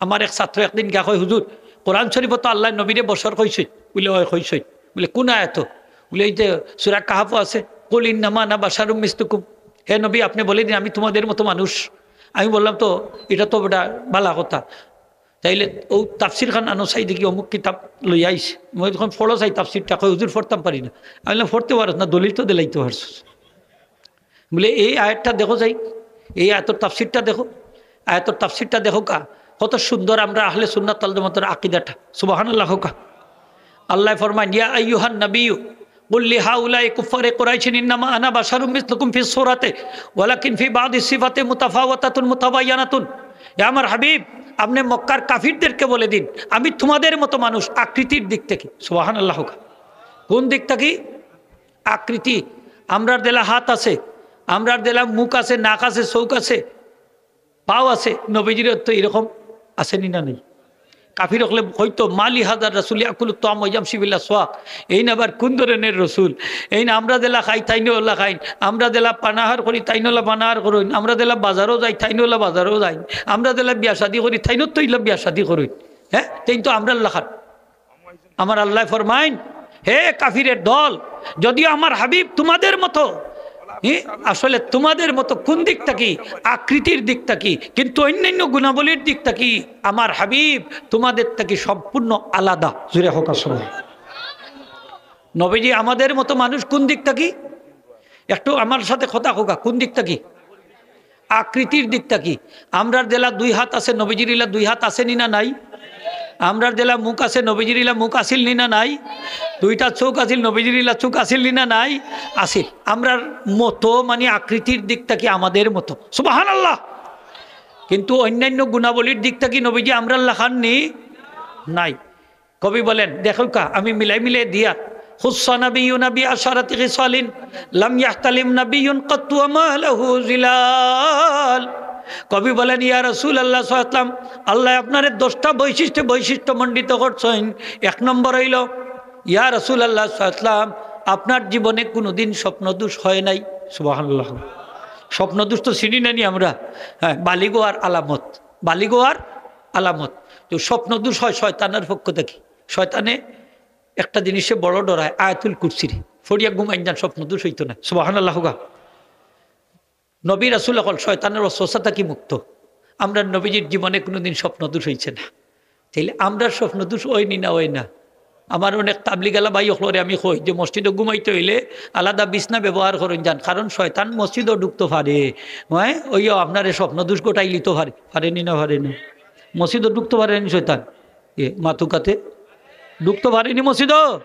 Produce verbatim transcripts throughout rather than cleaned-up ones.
আমার এক ছাত্র একদিন গিয়া কয়, "হুজুর, কোরআন শরীফো তো আল্লায় নবীরে বশর কইছইন।" বুলে, "অয় কইছইন।" বুলে, "কুন আয়াতো?" বুলে, "এই যে সূরা কাহাফো আছে, 'কুল ইন্নামা আনা বাশারুম মিসলুকুম।'" "হে নবী, আপনে বলে দিন, আমি তুমাদের মতো মানুষ।" আমি বললাম, "তো ইটা তো বেটা বালা কথা।" তাইলে অউ তাফসির খান আনো চাই দেখি, অমুক কিতাব লইয়া আইছে। মই তখন পড়ো চাই তাফসিরটা, কয়, "হুজুর, পড়তাম পারি না।" আমি বললাম, "পড়তে পারছ না, দলিল তো দিলাইতে পারছস।" বুলে, "এই আয়াতটা দেখো চাই, এই আয়াতর তাফসিরটা দেখো, আয়াতর তাফসিরটা দেখো কা, কত সুন্দর আমরা আহলে সুন্নাত ওয়াল জামাতের আকিদাটা।" সুবহানাল্লাহ কউক্কা। আল্লায় ফরমাইন, "ইয়া আইয়ুহান নাবিয়্যু, কুল লিহাউলাই কুফফারে কুরাইশিন ইন্নামা আনা বাশারুম মিসলুকুম ফিস সূরাতে, ওয়ালাকিন ফি বাদিস সিফাতে মুতাফাওয়াতাতুন মুতাবায়্যানাতুন।" হে আমার হাবিব, আপনে মক্কার কাফিরদেরকে বলে দিন, আমি তুমাদের মতো মানুষ আকৃতির দিক থাকি। সুবহানাল্লাহ কউক্কা। কুন দিক থাকি? আকৃতি। আমরার যেলা হাত আছে, আমরার যেলা মুখ আছে, নাক আছে, চউখ আছে, পাও আছে, নবীজির তো ইরকম আছে নি না নাই? কাফির অকলে কইতো, "মা লি হাযার রাসূলি ইয়াকুলুত তাআমা ওয়া ইয়ামশি ফিল আসওয়াক।" এইন আবার কুন ধরনের রসুল? এইন আমরা যেলা খাই, তাইনও অলা খাইন। আমরা যেলা পানাহার করি, তাইনও অলা পানাহার করইন। আমরা যেলা বাজারো যাই, তাইনও অলা বাজারো যাইন। আমরা যেলা বিয়া শাদি করি, তাইনও তো ইলা বিয়া শাদি করইন। হ্যাঁ, তাইন তো আমরার লাখান। আমার আল্লায় ফরমাইন, "হে কাফিরের দল, যদিও আমার হাবিব তুমাদের মতো, হে, আসলে তুমাদের মতো কুন দিক থাকি? আকৃতির দিক থাকি, কিন্তু অন্যান্য গুণাবলীর দিক থাকি আমার হাবিব তুমাদের থাকি সম্পূর্ণ আলাদা।" জোরে কউক্কা সুবহানাল্লাহ। নবীজি আমাদের মতো মানুষ কুন দিক থাকি? একটু আমার সাথে কথা কউক্কা, কুন দিক থাকি? আকৃতির দিক থাকি। আমরার যেলা দুই হাত আছে, নবীজির ইলা দুই হাত আছে নি না নাই? আমরার যেলা মুখ আছে, নবীজির ইলা মুখ আছিল নি না নাই? দুইটা চউখ আছিল, নবীজির ইলা চউখ আছিল নি না নাই? আছিল। আমরার মতো মানে আকৃতির দিক থাকি আমাদের মতো। সুবহানাল্লাহ। কিন্তু অন্যান্য গুণাবলীর দিক থাকি নবীজি আমরার লাখান নি নাই। কবি বলেন, দেখউক্কা, আমি মিলাই মিলাই দিয়া, "খুস্সা নাবিয়্যুনা বিআশারাতি খিসালিন লাম ইয়াহতালিম নাবিয়্যুন কাত্তু ওয়া মা লাহু জিলাল।" কবি বলেন, "ইয়া রাসূলুল্লাহ সাল্লাল্লাহু আলাইহি ওয়াসাল্লাম, আল্লায় আপনারে দশটা বৈশিষ্ট্যে বৈশিষ্ট্যমণ্ডিত করছইন। এক নম্বর অইলো, ইয়া রাসূলুল্লাহ সাল্লাল্লাহু আলাইহি ওয়াসাল্লাম, আপনার জীবনে কুনুদিন স্বপ্নদোষ হয় নাই।" সুবহানাল্লাহ। স্বপ্নদোষ তো চিনি না নি আমরা? হ্যাঁ, বালিগ অওয়ার আলামত, বালিগ অওয়ার আলামত। তো স্বপ্নদোষ হয় শয়তানের পক্ষ থাকি। শয়তানে একটা জিনিসে বড় ডরায়, আয়াতুল কুরসিরে। পড়িয়া ঘুমাইন যান, স্বপ্নদোষ অইতো নায়। সুবহানাল্লাহ কউক্কা। নবী রাসূল অকল শয়তানের ওয়াসওয়াসা থাকি মুক্ত। আমরার নবীজির জীবনে কুনুদিন স্বপ্নদোষ অইছে না। তাইলে আমরার স্বপ্নদোষ অয় নি না অয় না? আমার অনেক তাবলিগআলা ভাই অকলরে আমি কই যে মসজিদো ঘুমাইতে অইলে আলাদা বিছনা ব্যবহার করইন যান, কারণ শয়তান মসজিদো ঢুকতো পারে। হ্যাঁ, অইও আপনারে স্বপ্নদোষ ঘটাইলিতো পারে, পারে নি না পারে না? মসজিদো ঢুকতো পারে নি শয়তান? এ, মাতুক্কা তে ঢুকতো পারে নি মসজিদো?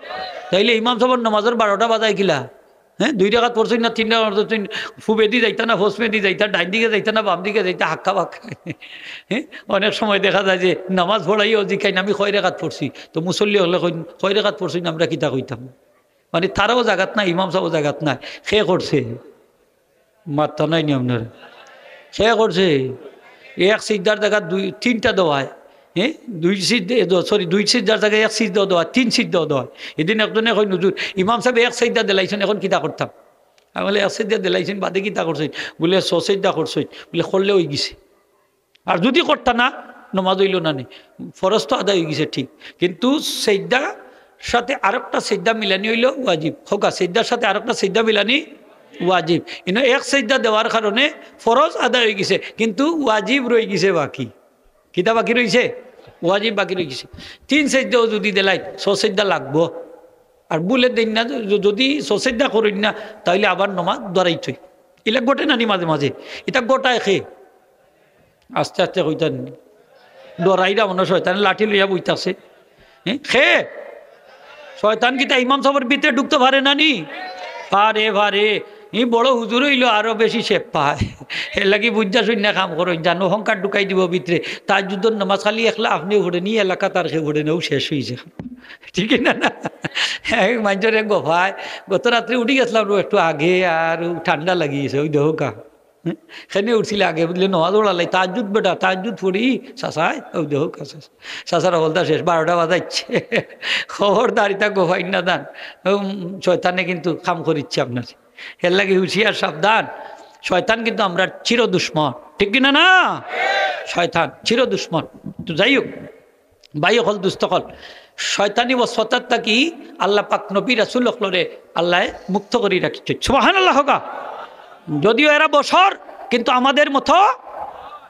তাইলে ইমাম সাবর নামাজর বারোটা বাজায় কিলা? হ্যাঁ, দুই রাকাত পড়ছইন না তিন রাকাত পড়ছইন, পুবেদি যাইতা না পশ্চিমেদি যাইতা, ডাইন দিকে যাইতা না বাম দিকে যাইতা, হাক্কা বাক্কা। হ্যাঁ, অনেক সময় দেখা যায় যে নামাজ পড়াইয়াও জিকাইন, "আমি কয় রাকাত পড়ছি?" তো মুসল্লি অকলে কইন, "কয় রাকাত পড়ছইন, আমরা কিতা কইতাম?" মানে তারাও জাগাত নাই, ইমাম সাবও জাগাত নাই। কে করছে? মাত্তা নাই নি আপনার? কে করছে? এক সিজদার জাগাত দুই, তিনটা দেওয়া অয়। হ্যাঁ? দুই সিজদা, এ, দ-, sorry, দুই সিজদার জাগাত এক সিজদা দেওয়া অয়, তিন সিজদা দেওয়া অয়। এদিন একজনে কইন, "হুজুর, ইমাম সাবে এক সিজদা দিলাইছইন, এখন কিতা করতাম?" আমি বলি, "এক সিজদা দিলাইছইন, বাদে কিতা করছইন?" বুলে, "ছয় সিজদা করছইন।" বুলে, "করলে অইগেছে।" আর যুদি করতা না, নমাজ অইলো না নি। ফরজ তো আদায় অইগেছে ঠিক, কিন্তু সিজদার সাথে আরোকটা সিজদা মিলানি অইলো ওয়াজিব। কউক্কা, সিজদার সাথে আরোকটা সিজদা মিলানি ওয়াজিব। ইনো এক সিজদা দেওয়ার কারণে ফরজ আদায় অইগেছে, কিন্তু ওয়াজিব রইগেছে বাকি। কিতা বাকি রইছে? ওয়াজিব বাকি রইগেছে। তিন সিজদাও যুদি দিলাইন, ছয় সিজদা লাগবো। আর বুলে দেইন না, য-, যুদি ছয় সিজদা করইন না, তাইলে আবার নমাজ দরাইতই। ইলা ঘটে না নি মাঝে মাঝে? ইতা ঘটায় কে? আস্তে আস্তে কইতা নি। ডরাইরা মনো শয়তানে লাঠি লইয়া বইতাছে। হ্যাঁ? কে? শয়তান কিতা ইমাম সাবর ভিতরে ঢুকতো পারে না নি? পারে, পারে। ই বড় হুজুর অইলো আরো বেশি শেপ পায়। এর লাগি বুঝা শুনিয়া কাম করইন, যানো অহংকার ঢুকাই দিবো ভিতরে। তাহাজ্জুদর নমাজ খালি একলা আপনে পড়েন, ই এলাকাত আর কেউ পড়ে না, অউ শেষ অইছে। ঠিক না, না? এক মাইনষর এক গফায়, গত রাত্রে উঠি গেছলাম রে একটু আগে, আর ঠান্ডা লাগিগেছে, অউ দেখউক্কা। কেনে উঠছিলে আগে? বুলে, "নমাজ পড়ার লাগি।" "তাহাজ্জুদ বেটা, তাহাজ্জুদ পড়ি, চাচায়।" অউ দেখউক্কা, চাচার হকলতা শেষ, বারোটা বাজাইছে। খবরদার, ইতা গফাইন না যান। উম, শয়তানে কিন্তু কাম করিচ্ছে আপনার। এর লাগি হুঁশিয়ার, সাবধান। শয়তান কিন্তু আমরার চির দুশমন। ঠিক কিনা না? শয়তান চির দুশমন। তো যাই হোক, ভাই অকল, দুস্ত অকল, শয়তানি ওয়াসওয়াসাত থাকি আল্লাহ পাক নবী রাসূল অকলরে আল্লায় মুক্ত করি রাখিছইন। সুবহানাল্লাহ কউক্কা। যদিও এরা বশর, কিন্তু আমাদের মতো।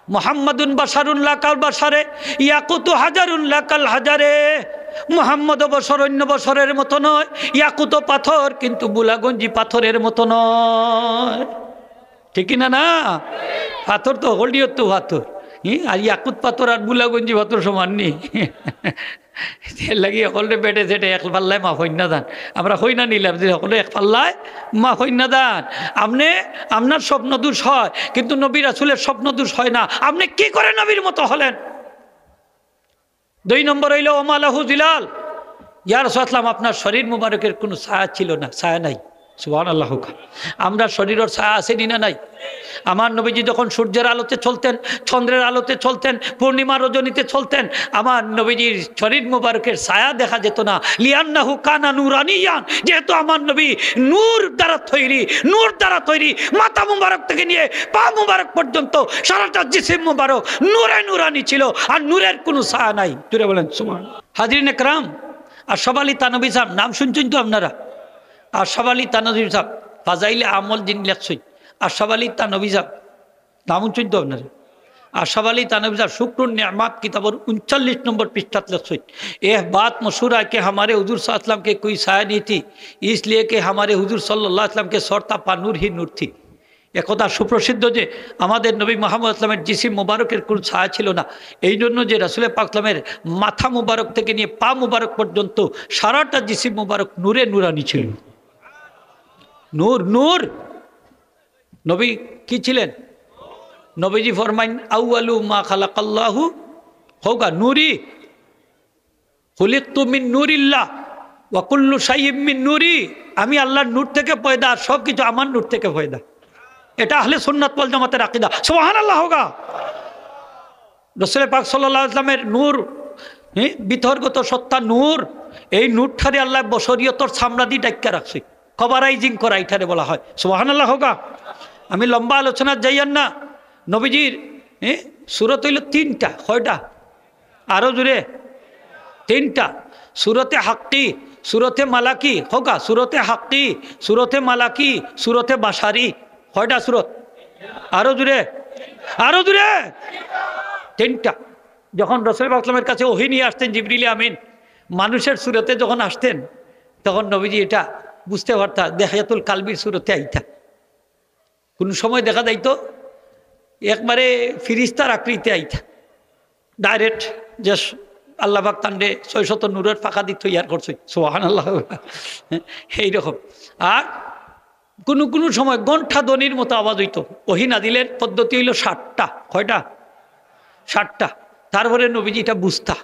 মুহাম্মাদুন বাশারুন লাকাল বাশারে, ইয়াকুতু হাজারুন লাকাল হাজারে। মুহাম্মদও বশর, অন্য বশরের মতো নয়। ইয়াকুতও পাথর, কিন্তু বুলাগঞ্জি পাথরের মতো নয়। ঠিক কি না? না, পাথর তো হকলটিউ তো পাথর। হি, আর ইয়াকুত পাথর আর বুলাগঞ্জি পাথর সমান নি? এর লাগি হকলরে বেটে সেটে এক পাল্লায় মাফ অইন না যান। আমরা কই না নিলাম যে হকলরে এক পাল্লায় মাফ অইন না যান। আপনে, আপনার স্বপ্ন দুষ হয়, কিন্তু নবী রাসূলের স্বপ্ন দুষ হয় না। আপনে কি করে নবীর মতো হলেন? দুই নম্বর অইলো, ওমা লাহু জিলাল। ইয়া রাসূলুল্লাহ, আপনার শরীর মুবারকের কোনো ছায়া ছিল না, ছায়া নাই। সুবহানাল্লাহ কউক্কা। আমরার শরীরর ছায়া আছে নি না নাই? আমার নবীজি যখন সূর্যের আলোতে চলতেন, চন্দ্রের আলোতে চলতেন, পূর্ণিমা রজনীতে চলতেন, আমার নবীজির শরীর মুবারকের ছায়া দেখা যেত না। লিআন্নাহু কানা নুরানিয়ান, যেহেতু আমার নবী নূর দ্বারা তৈরি, নূর দ্বারা তৈরি, মাথা মুবারক থেকে নিয়ে পা মুবারক পর্যন্ত সারাটা জিসিম মুবারক নূরে নুরানি ছিল, আর নূরের কোনো ছায়া নাই। জোরে বলেন সুবহান। হাজিরিন একরাম, আশরাফ আলী থানভী সাহেব, নাম শুনছইন তো আপনারা? আশরাফ আলী থানভী সাহেব, ফাজাইলে আমল যিনি লেখছইন, আশরাফ আলী থানভী সাহেব, নাম শুনছইন তো আপনারা? আশরাফ আলী থানভী সাহেব শুকরুন নেমাত কিতাবর ঊনচল্লিশ নম্বর পৃষ্ঠাত লেখছইন, "এহ বাত মশহুর হ্যায় কি হামারে হুজুর সাল্লাল্লাহু আলাইহি ওয়াসাল্লাম কে কোই ছায়া নেই থি, ইসলিয়ে কি হামারে হুজুর সাল্লাল্লাহু আলাইহি ওয়াসাল্লাম কে সর তা পা নূর হি নূর থি।" একথা সুপ্রসিদ্ধ যে আমাদের নবী মুহাম্মদ ইসলামের জিসিম মুবারকের কোনো ছায়া ছিল না, এই জন্য যে রাসূলে পাক ইসলামের মাথা মুবারক থেকে নিয়ে পা মুবারক পর্যন্ত সারাটা জিসিম মুবারক নূরে নুরানি ছিল। নূর, নূর। নবী কি ছিলেন? নবীজি ফরমাইন, "আউয়ালু মা খালাকাল্লাহু", কউক্কা, "নূরি, খুলিকতু মিন নূরিল্লাহ, ওয়া কুল্লু শাইইম মিন নূরি।" আমি আল্লাহর নূর থেকে পয়দা, আর সব কিছু আমার নূর থেকে পয়দা। এটা আহলে সুন্নাত ওয়াল জামাতের আকীদা। সুবহানাল্লাহ কউক্কা। রাসূলে পাক সাল্লাল্লাহু আলাইহি ওয়াসাল্লামের নূর, হি, ভিতরগত সত্তা নূর, এই নূরটারে আল্লায় বশরিয়তর চামড়া দি ঢাকিয়া রাখছে। কভারাইজিং করা ইটারে বলা হয়। সুবহানাল্লাহ কউক্কা। আমি লম্বা আলোচনাত যাইয়ার না। নবীজির, হি, সুরত অইলো তিনটা। কয়টা? আরো জোরে। তিনটা। সুরতে হাক্কি, সুরতে মালাকি, কউক্কা, সুরতে হাক্কি, সুরতে মালাকি, সুরতে বাশারি। কয়টা সুরত? আরো জোরে, আরো জোরে। তিনটা। যখন রাসূল পাক সাল্লাল্লাহু আলাইহি ওয়াসাল্লামের কাছে ওহী নিয়ে আসতেন জিবরিল আমিন, মানুষের সুরতে যখন আসতেন, তখন নবীজি এটা বুঝতে পারতা, দেহয়াতুল কালবির সুরতে আইতা। কোনো সময় দেখা যাইতো একবারে ফিরিস্তার আকৃতিতে আইতা, ডাইরেক্ট, যে আল্লাহ পাক তানরে ছয় শত নূরের ফাঁকা দি তৈয়ার করছে, সুবহানাল্লাহ। এইরকম। আর কোনো কোনো সময় ঘন্টা ধ্বনির মতো আওয়াজ অইতো। ওহী নাজিলের পদ্ধতি অইলো সাতটা। কয়টা? সাতটা। তারপরে নবীজি এটা বুঝতা,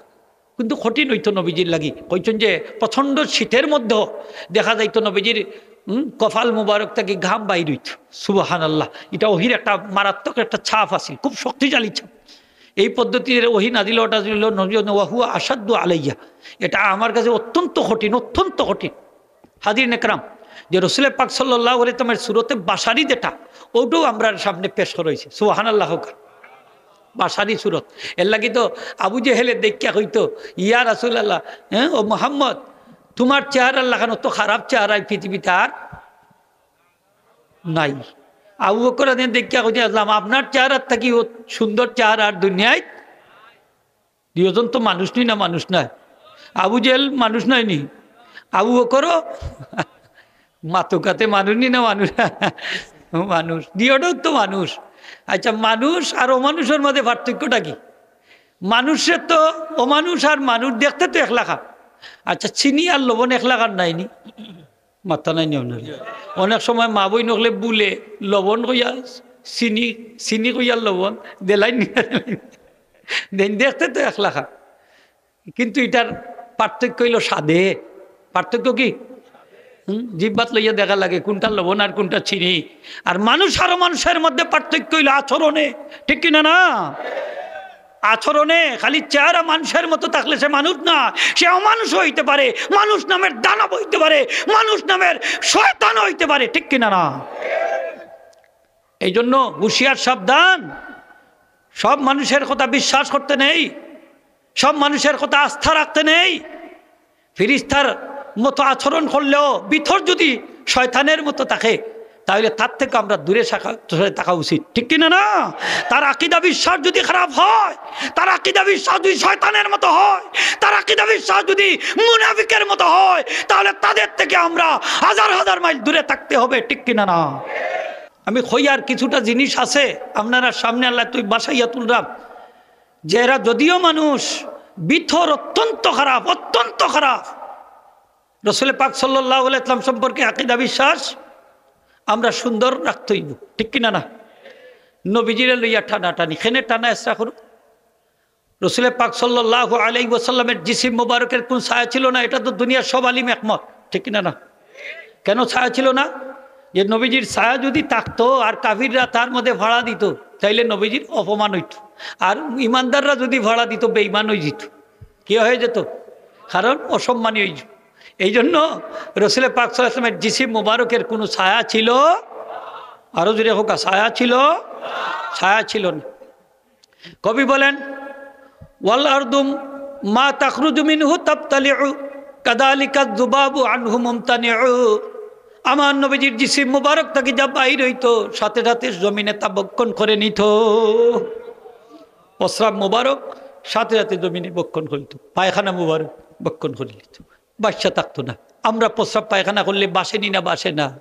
কিন্তু কঠিন অইতো নবীজির লাগি। কইছইন যে প্রচণ্ড শীতের মধ্যেও দেখা যাইতো নবীজির, হুম, কপাল মুবারক থাকি ঘাম বাইর অইতো। সুবহানাল্লাহ। এটা ওহীর একটা মারাত্মক একটা ছাপ আছিল, খুব শক্তিশালী ছাপ। এই পদ্ধতির ওহী নাজিল অওয়াটা ছিল নবী, "ওয়া হুয়া আশাদ্দু আলাইয়া।" এটা আমার কাছে অত্যন্ত কঠিন, অত্যন্ত কঠিন। হাজিরিন একরাম, যে রাসূলে পাক সাল্লাল্লাহু আলাইহি ওয়াসাল্লামের সুরতে বাশারি যেটা, ওটাও আমরার সামনে পেশ করা অইছে। সুবহানাল্লাহ কউক্কা। বাশারি সুরত। এর লাগি তো আবু জেহেলে দেখিয়া কইতো, "ইয়া রাসূলুল্লাহ, হ্যাঁ, ও মুহাম্মদ, তুমার চেহারার লাখান অত খারাপ চেহারা এই পৃথিবীত আর নাই।" আবু বকর রাদিয়াল্লাহু আনহু দেখিয়া কইতে আসলাম, "আপনার চেহারার থাকিও সুন্দর চেহারা আর দুনিয়াত।" দুইজন তো মানুষ নি না মানুষ নায়? আবু জেহেল মানুষ নায় নি? আবু বকরও মাতুকাতে মানুষ নি না মানুষ? মানুষ। দুইটাও তো মানুষ। আচ্ছা, মানুষ আর অমানুষের মাঝে পার্থক্যটা কি? মানুষে তো, অমানুষ আর মানুষ দেখতে তো এক লাখান। আচ্ছা, চিনি আর লবণ এক লাখান নায় নি? মাথা নাই নি আপনার? অনেক সময় মা বইন অকলে বুলে লবণ কইয়া চিনি, চিনি কইয়া লবণ, দেলাইন নি? দেন, দেখতে তো এক লাখান, কিন্তু ইটার পার্থক্য অইলো স্বাদে। পার্থক্য কি? হুম, জিহ্বাত লইয়া দেখা লাগে কোনটা লবণ আর কোনটা চিনি। আর মানুষ আর অমানুষের মধ্যে পার্থক্য অইলো আচরণে, ঠিক কি না? না, আচরণে। খালি চেহারা মানুষের মতো থাকলে সে মানুষ না, সে অমানুষ অইতে পারে, মানুষ নামের দানব অইতে পারে, মানুষ নামের শয়তান অইতে পারে, ঠিক কি না? না, এই জন্য হুঁশিয়ার, সাবধান। সব মানুষের কথা বিশ্বাস করতে নেই, সব মানুষের কথা আস্থা রাখতে নেই। ফিরিস্তার মতো আচরণ করলেও ভিতর যদি শয়তানের মতো থাকে, তাহলে তার থেকে আমরা দূরে থাকা, সরে থাকা উচিত, ঠিক কিনা না? তার আকিদা বিশ্বাস যদি খারাপ হয়, তার আকিদা বিশ্বাস যদি শয়তানের মতো হয়, তার আকিদা বিশ্বাস যদি মুনাফিকের মতো হয়, তাহলে তাদের থেকে আমরা হাজার হাজার মাইল দূরে থাকতে হবে, ঠিক কিনা না? আমি কই আর কিছুটা জিনিস আছে আপনারার সামনে, আল্লাহ তুই বাসাইয়া তুলরাম, যে এরা যদিও মানুষ, ভিতর অত্যন্ত খারাপ, অত্যন্ত খারাপ। রসুল পাক সাল্লাল্লাহু আলাইহি ওয়াসাল্লাম সম্পর্কে আকিদা বিশ্বাস আমরা সুন্দর রাখতে হইব, ঠিক কিনা না? নবীজিরে লইয়া টানাটানি, কেনে টানা এসরা করো। রসুল পাক সাল্লাল্লাহু আলাইহি ওয়াসাল্লামের জিসিম মোবারকের কোন ছায়া ছিল না, এটা তো দুনিয়ার সব আলিম একমত, ঠিক কিনা না? কেন ছায়া ছিল না? যে নবীজির ছায়া যদি থাকতো আর কাফিররা তার মধ্যে ফাড়া দিত, তাইলে নবীজির অপমান হইত, আর ইমানদাররা যদি ফাড়া দিত, বেঈমান হয়ে যেত। কি হয়ে যেত? কারণ অসম্মানী হয়ে যেত। এই জন্য রসুল পাক সাল্লাল্লাহু আলাইহি ওয়াসাল্লামের জিসিম মোবারকের কোনো ছায়া ছিল? আরো জোরে হোক, ছায়া ছিল? ছায়া ছিল না। কবি বলেন, "ওয়াল আরদু মা তাখরুজু মিনহু তাবতালিউ, কাযালিকা যুবাবু আনহু মুমতানিউ।" আমার নবীজির জিসিম মুবারক থাকি যা বাইর হইতো, সাথে সাথে জমিনে তা ভক্ষণ করে নিত। প্রস্রাব মুবারক সাথে সাথে জমিনে ভক্ষণ করিত, পায়খানা মুবারক ভক্ষণ করে নিত, বাসা থাকতো না। আমরা প্রস্রাব পায়খানা করলে বাসে নি না? বাসে না।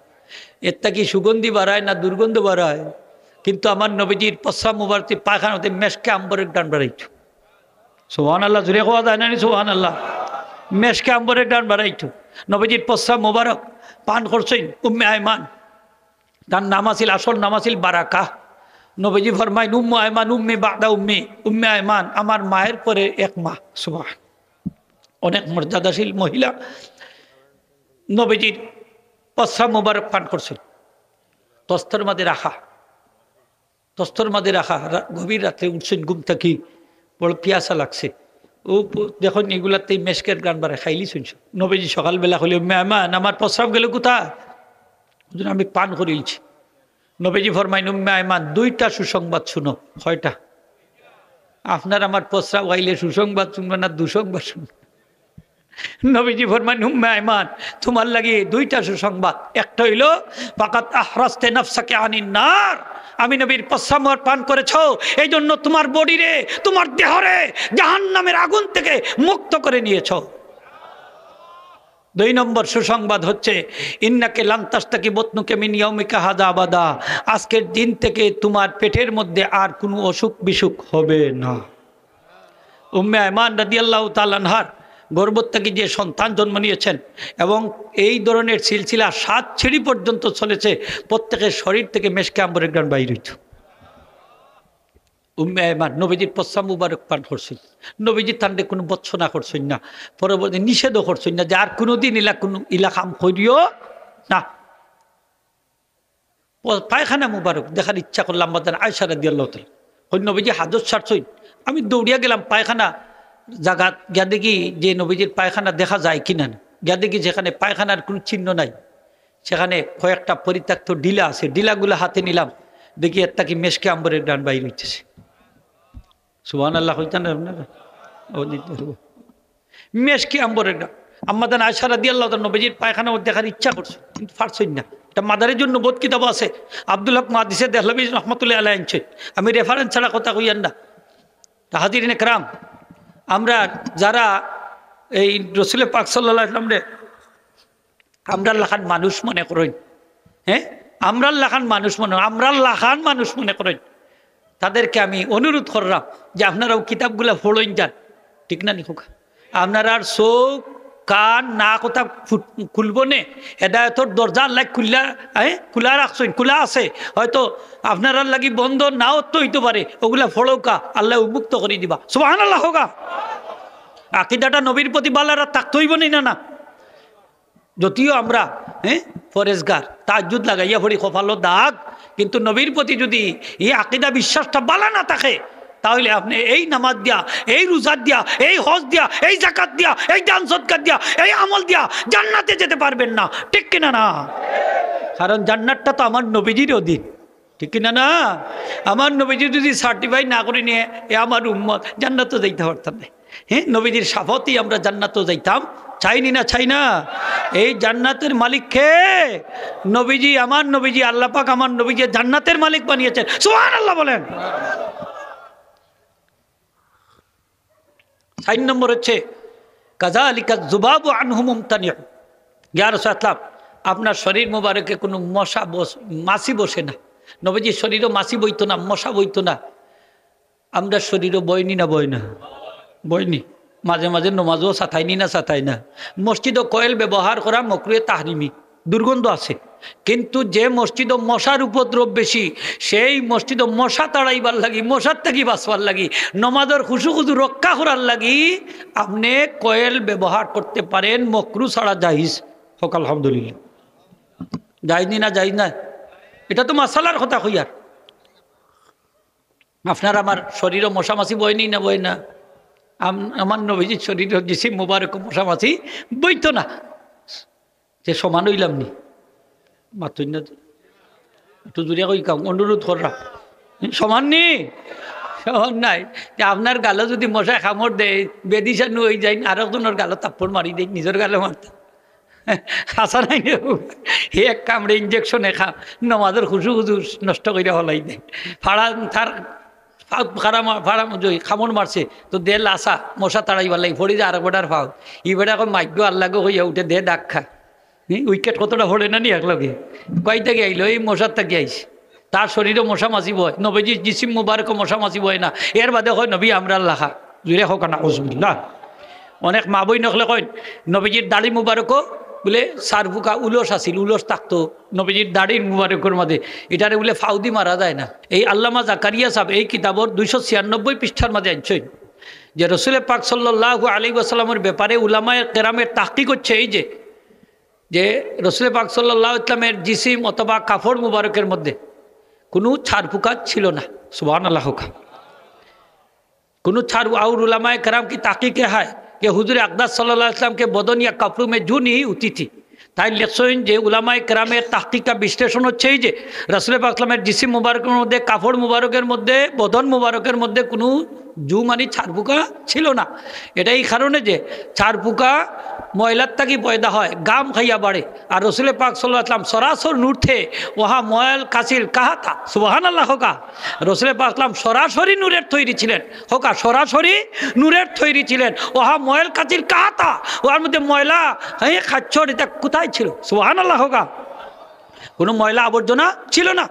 এর থাকি সুগন্ধি বাড়ায় না দুর্গন্ধ বাড়ায়? কিন্তু আমার নবীজির প্রস্রাব মুবারক থাকি পায়খানা হতে মেশকে আম্বরের ঘ্রাণ বাড়াইত। সুবহানাল্লাহ, জোরে কওয়া যায় না নি? সুবহানাল্লাহ। মেশকে আম্বরের ঘ্রাণ বাড়াইত। নবীজির প্রস্রাব মুবারক পান করছইন উম্মে আয়মান। তার নাম আছিল, আসল নাম আছিল বারাকা। নবীজি ফরমাইন, "উম্মে আয়মান উম্মি বাদা উম্মি।" উম্মে আয়মান আমার মায়ের পরে এক মা। সুবহান। অনেক মর্যাদাশীল মহিলা। নবীজির প্রস্রাব মুবারক পান করছইন। তস্তর মাঝে রাখা, তস্তর মাঝে রাখা। রা-, গভীর রাতে উঠছইন ঘুম থাকি, বড় পিয়াসা লাগছে। ও প-, দেখইন এগুলাতে মেশকের ঘ্রাণ বাড়ায়, খাইলিছইন। নবীজি সকালবেলা কইলে, "উম্মে আয়মান, আমার প্রস্রাব গেল কোথায়?" হুজুর, "আমি পান করিলছি।" নবীজি ফরমাইন, "উম্মে আয়মান, দুইটা সুসংবাদ শুনো।" কয়টা? আপনার আমার প্রস্রাব খাইলে সুসংবাদ শুনবো না দুসংবাদ শুনবো? নবীজি ফরমাইন, "উম্মে আয়মান, তোমার লাগি দুইটা সুসংবাদ। একটা হইল, ফাকাদ আহরাজতে নাফসাকে আনিন নার, আমি নবীর প্রস্রাব পান করেছো, এই জন্য তোমার বডিরে, তোমার দেহরে জাহান্নামের আগুন থেকে মুক্ত করে নিয়েছো।" দুই নম্বর সুসংবাদ হচ্ছে, "ইন্নাকে লান তাশতাকি বাতনুকা মিন ইয়াউমিকা হাযা আবাদা, আজকের দিন থেকে তোমার পেটের মধ্যে আর কোনো অসুখ বিসুখ হবে না।" উম্মে আয়মান রাদিয়াল্লাহু তাআলা আনহার গর্ভ থেকে যে সন্তান জন্ম নিয়েছেন এবং এই ধরনের সিলসিলা সাত সিঁড়ি পর্যন্ত চলেছে, প্রত্যেকের শরীর থেকে মেশকে আম্বরের ঘ্রাণ বাইর হইত। উম্মে আয়মান নবীজির প্রস্রাব মুবারক পান করছইন, নবীজি তানরে কোনো ভর্ৎসনা করছইন না, পরবর্তী নিষেধও করছইন না যে আর কোনোদিন ইলা কোনো ইলা কাম করিও না। প-, পায়খানা মুবারক দেখার ইচ্ছা করলাম, আম্মাজান আয়েশা রাদিয়াল্লাহু তাআলা। ওই নবীজি হাজত সারছইন, আমি দৌড়িয়া গেলাম পায়খানা জাগাত, গিয়া দেখি যে নবীজির পায়খানা দেখা যায় কিনা না। গিয়া দেখি যেখানে পায়খানার কোনো চিহ্ন নাই, সেখানে কয়েকটা পরিত্যক্ত ডিলা আছে, ডিলাগুলো হাতে নিলাম, দেখি এর থাকি মেশকে আম্বরের ঘ্রাণ বাইর হইতেছে। সুবহানাল্লাহ কইতা না আপনারা? ও দিতে হইব। মেশকে আম্বরের ঘ্রাণ। আম্মাজান আয়েশা রাদিয়াল্লাহু তাআলা নবীজির পায়খানা ওর দেখার ইচ্ছা করছে, কিন্তু পারছইন না। এটা মাদারিজুন নুবুওয়াত কিতাব আছে, আব্দুল হক মুহাদ্দিসে দেহলভী রহমতুল্লাহ আলাইহি আনছে। আমি রেফারেন্স ছাড়া কথা কইয়ার না। তা হাজিরিন একরাম, আমরা যারা এই রসুল পাক সাল্লাল্লাহু আলাইহি ওয়াসাল্লামরে আমরার লাখান মানুষ মনে করইন, হ্যাঁ, আমরার লাখান মানুষ মনে, আমরার লাখান মানুষ মনে করইন, তাদেরকে আমি অনুরোধ করলাম যে আপনারাও কিতাবগুলা পড়ইন যান, ঠিক না নি কউক্কা? আপনারার চোখ, কান, নাক ওটা ফুট-, খুলবো নে, হেদায়তর দরজা আল্লাহ খুললা, হ্যাঁ, খোলা রাখছইন, খোলা আছে, হয়তো আপনারার লাগি বন্ধ নাও তো হইতে পারে, ওগুলা পড়উক্কা, আল্লাহ উন্মুক্ত করি দিবা। সুবহানাল্লাহ কউক্কা। আকিদাটা নবীর প্রতি বালারা থাকতে হইব নি না, না? যদিও আমরা, হ্যাঁ, পরেজগার, তাহাজ্জুদ লাগাইয়া পড়ি, কপালো দাগ, কিন্তু নবীর প্রতি যদি এই আকিদা বিশ্বাসটা বালা না থাকে, তাহলে আপনি এই নামাজ দিয়া, এই রোজা দিয়া, এই হজ দিয়া, এই জাকাত দিয়া, এই দান সদকা দিয়া, এই আমল দিয়া জান্নাতে যেতে পারবেন না, ঠিক কিনা না? কারণ জান্নাতটা তো আমার নবীজির অধীন। ঠিক কি না? না, আমার নবীজি যদি সার্টিফাই না করে নিয়ে, এ আমার উম্মত, জান্নাতো যাইতে পারতাম না। হ্যাঁ, নবীজির শাফাতেই আমরা জান্নাতো যাইতাম, চাইনি না, চাই না? এই জান্নাতের মালিক কে? নবীজি, আমার নবীজি, আল্লাহ পাক আমার নবীজি জান্নাতের মালিক বানিয়েছেন। সুবহানাল্লাহ বলেন। চার নম্বর হচ্ছে, "কাযালিকা যুবাবু আনহু মুমতানিউ।" ইয়া রাসূলুল্লাহ, আপনার শরীর মোবারকে কোনো মশা বস-, মাছি বসে না। নবীজির শরীরও মাছি বইতো না, মশা বইতো না। আমরা শরীরও বয়নি না বয় না? বয়নি। মাঝে মাঝে নমাজও সাতাইনি না সাতাই না? মসজিদও কয়েল ব্যবহার করা মকরুহে তাহরিমি, দুর্গন্ধ আছে। কিন্তু যে মসজিদও মশার উপদ্রব বেশি, সেই মসজিদও মশা তাড়াইবার লাগি, মশার থাকি বাঁচবার লাগি, নমাজর খুশু খুজু রক্ষা করার লাগি আপনি কয়েল ব্যবহার করতে পারেন, মকরু ছাড়া জাহিজ। হোক আলহামদুলিল্লাহ। জাহিজ নি না জাহিজ না? এটা তো মাসালার কথা কইয়ার। আপনার আমার শরীরও মশামাছি বয়নি না বয় না? আম-, আমার নবীজির শরীরও জিসিম মুবারক মশামাছি বইতো না। যে সমান হইলাম নি? মাতুন না যে। একটু জুড়ে কই কাম, অনুরোধ কররা। সমান নি? সমান নাই। যে আপনার গালো যদি মশায় কামড় দেয়, বেদিশা নু হয়ে যায়, আর একজনের গালো থাপ্পড় মারি দেয়, নিজের গালো মারতে। হাসা নাই রে? হে এক কামড়ে ইঞ্জেকশনে খা, নমাজের খুশু খুজু নষ্ট কইরা হলাই দেয়। ফাড়া তার ফাউ খারা মা-, ফাড়া মা-, জই, কামড় মারছে, তো দে লাসা, মশা তাড়াইবার লাগি, ফড়ি যে আরেক বেটার ফাউ। ই বেটা কয়, "মাইগ্য আল্লাহ গো," কইয়া উঠে, "দে ডাক খা।" হুম, উইকেট কতটা ফড়ে না নি একলগে? কই থাকি আইলো? এই মশার থাকি আইছে। তার শরীরও মশা মাছি বয়, নবীজির জিসিম মুবারকও মশা মাছি বয় না। এর বাদে কয়, "নবী, আমরার লাখা।" জুড়ে হোক না, নাউজুবিল্লাহ। অনেক মা বইন অকলে কইন, নবীজির দাড়ি মুবারকও বুলে সারফুকা উলস আছিল, উলস থাকতো নবীজির দাড়ির মুবারকর মাঝে, ইটারে বুলে ফাউদি মারা যায় না। এই আল্লামা জাকারিয়া সাহেব এই কিতাবর দুইশো ছিয়ানব্বই পৃষ্ঠার মাঝে আনছইন যে রসুল পাক সাল্লাল্লাহু আলাইহি ওয়াসাল্লামের ব্যাপারে উলামায়ে কেরামের তাহকিক হচ্ছে এই যে, যে রসুল পাক সাল্লাল্লাহু আলাইহি ওয়াসাল্লামের জিসিম অথবা কাপড় মুবারকের মধ্যে কোনো ছারফুকা ছিল না। সুবহানাল্লাহ হোক। কোনো ছার-, আউর উলামায়ে কেরাম কি তাহকিকে হায় যে হুজুরে আকদাস সাল্লাল্লাহু আলাইহি ওয়াসাল্লামকে বদন ইয়া কাপড় মে জু নেই উতি থি। তাইন লেখছইন যে উলামায়ে কেরামের তাহকিকা বিশ্লেষণ হচ্ছে এই যে রাসূলে পাক সাল্লামের জিসিম মুবারকের মধ্যে, কাপড় মুবারকের মধ্যে, বদন মুবারকের মধ্যে কোনো জু মানি ছারফুকা ছিল না। এটা এই কারণে যে ছারফুকা ময়লার থাকি পয়দা হয়, গাম খাইয়া বাড়ে। আর রসুলে পাক সাল্লাল্লাহু আলাইহি ওয়াসাল্লাম সরাসরি নূর থে, ওহা ময়ল কাসিল কাহা থা। সুবহানাল্লাহ হোক। রসুলে পাক সাল্লাম সরাসরি নূরের তৈরি ছিলেন। হোক, আর সরাসরি নূরের তৈরি ছিলেন। ওহা ময়ল কাসিল কাহা থা, ওহার মধ্যে ময়লা, হ্যাঁ, খাচ্ছর, এটা কোথায় ছিল? সুবহানাল্লাহ হোক। কোনো ময়লা আবর্জনা ছিল না।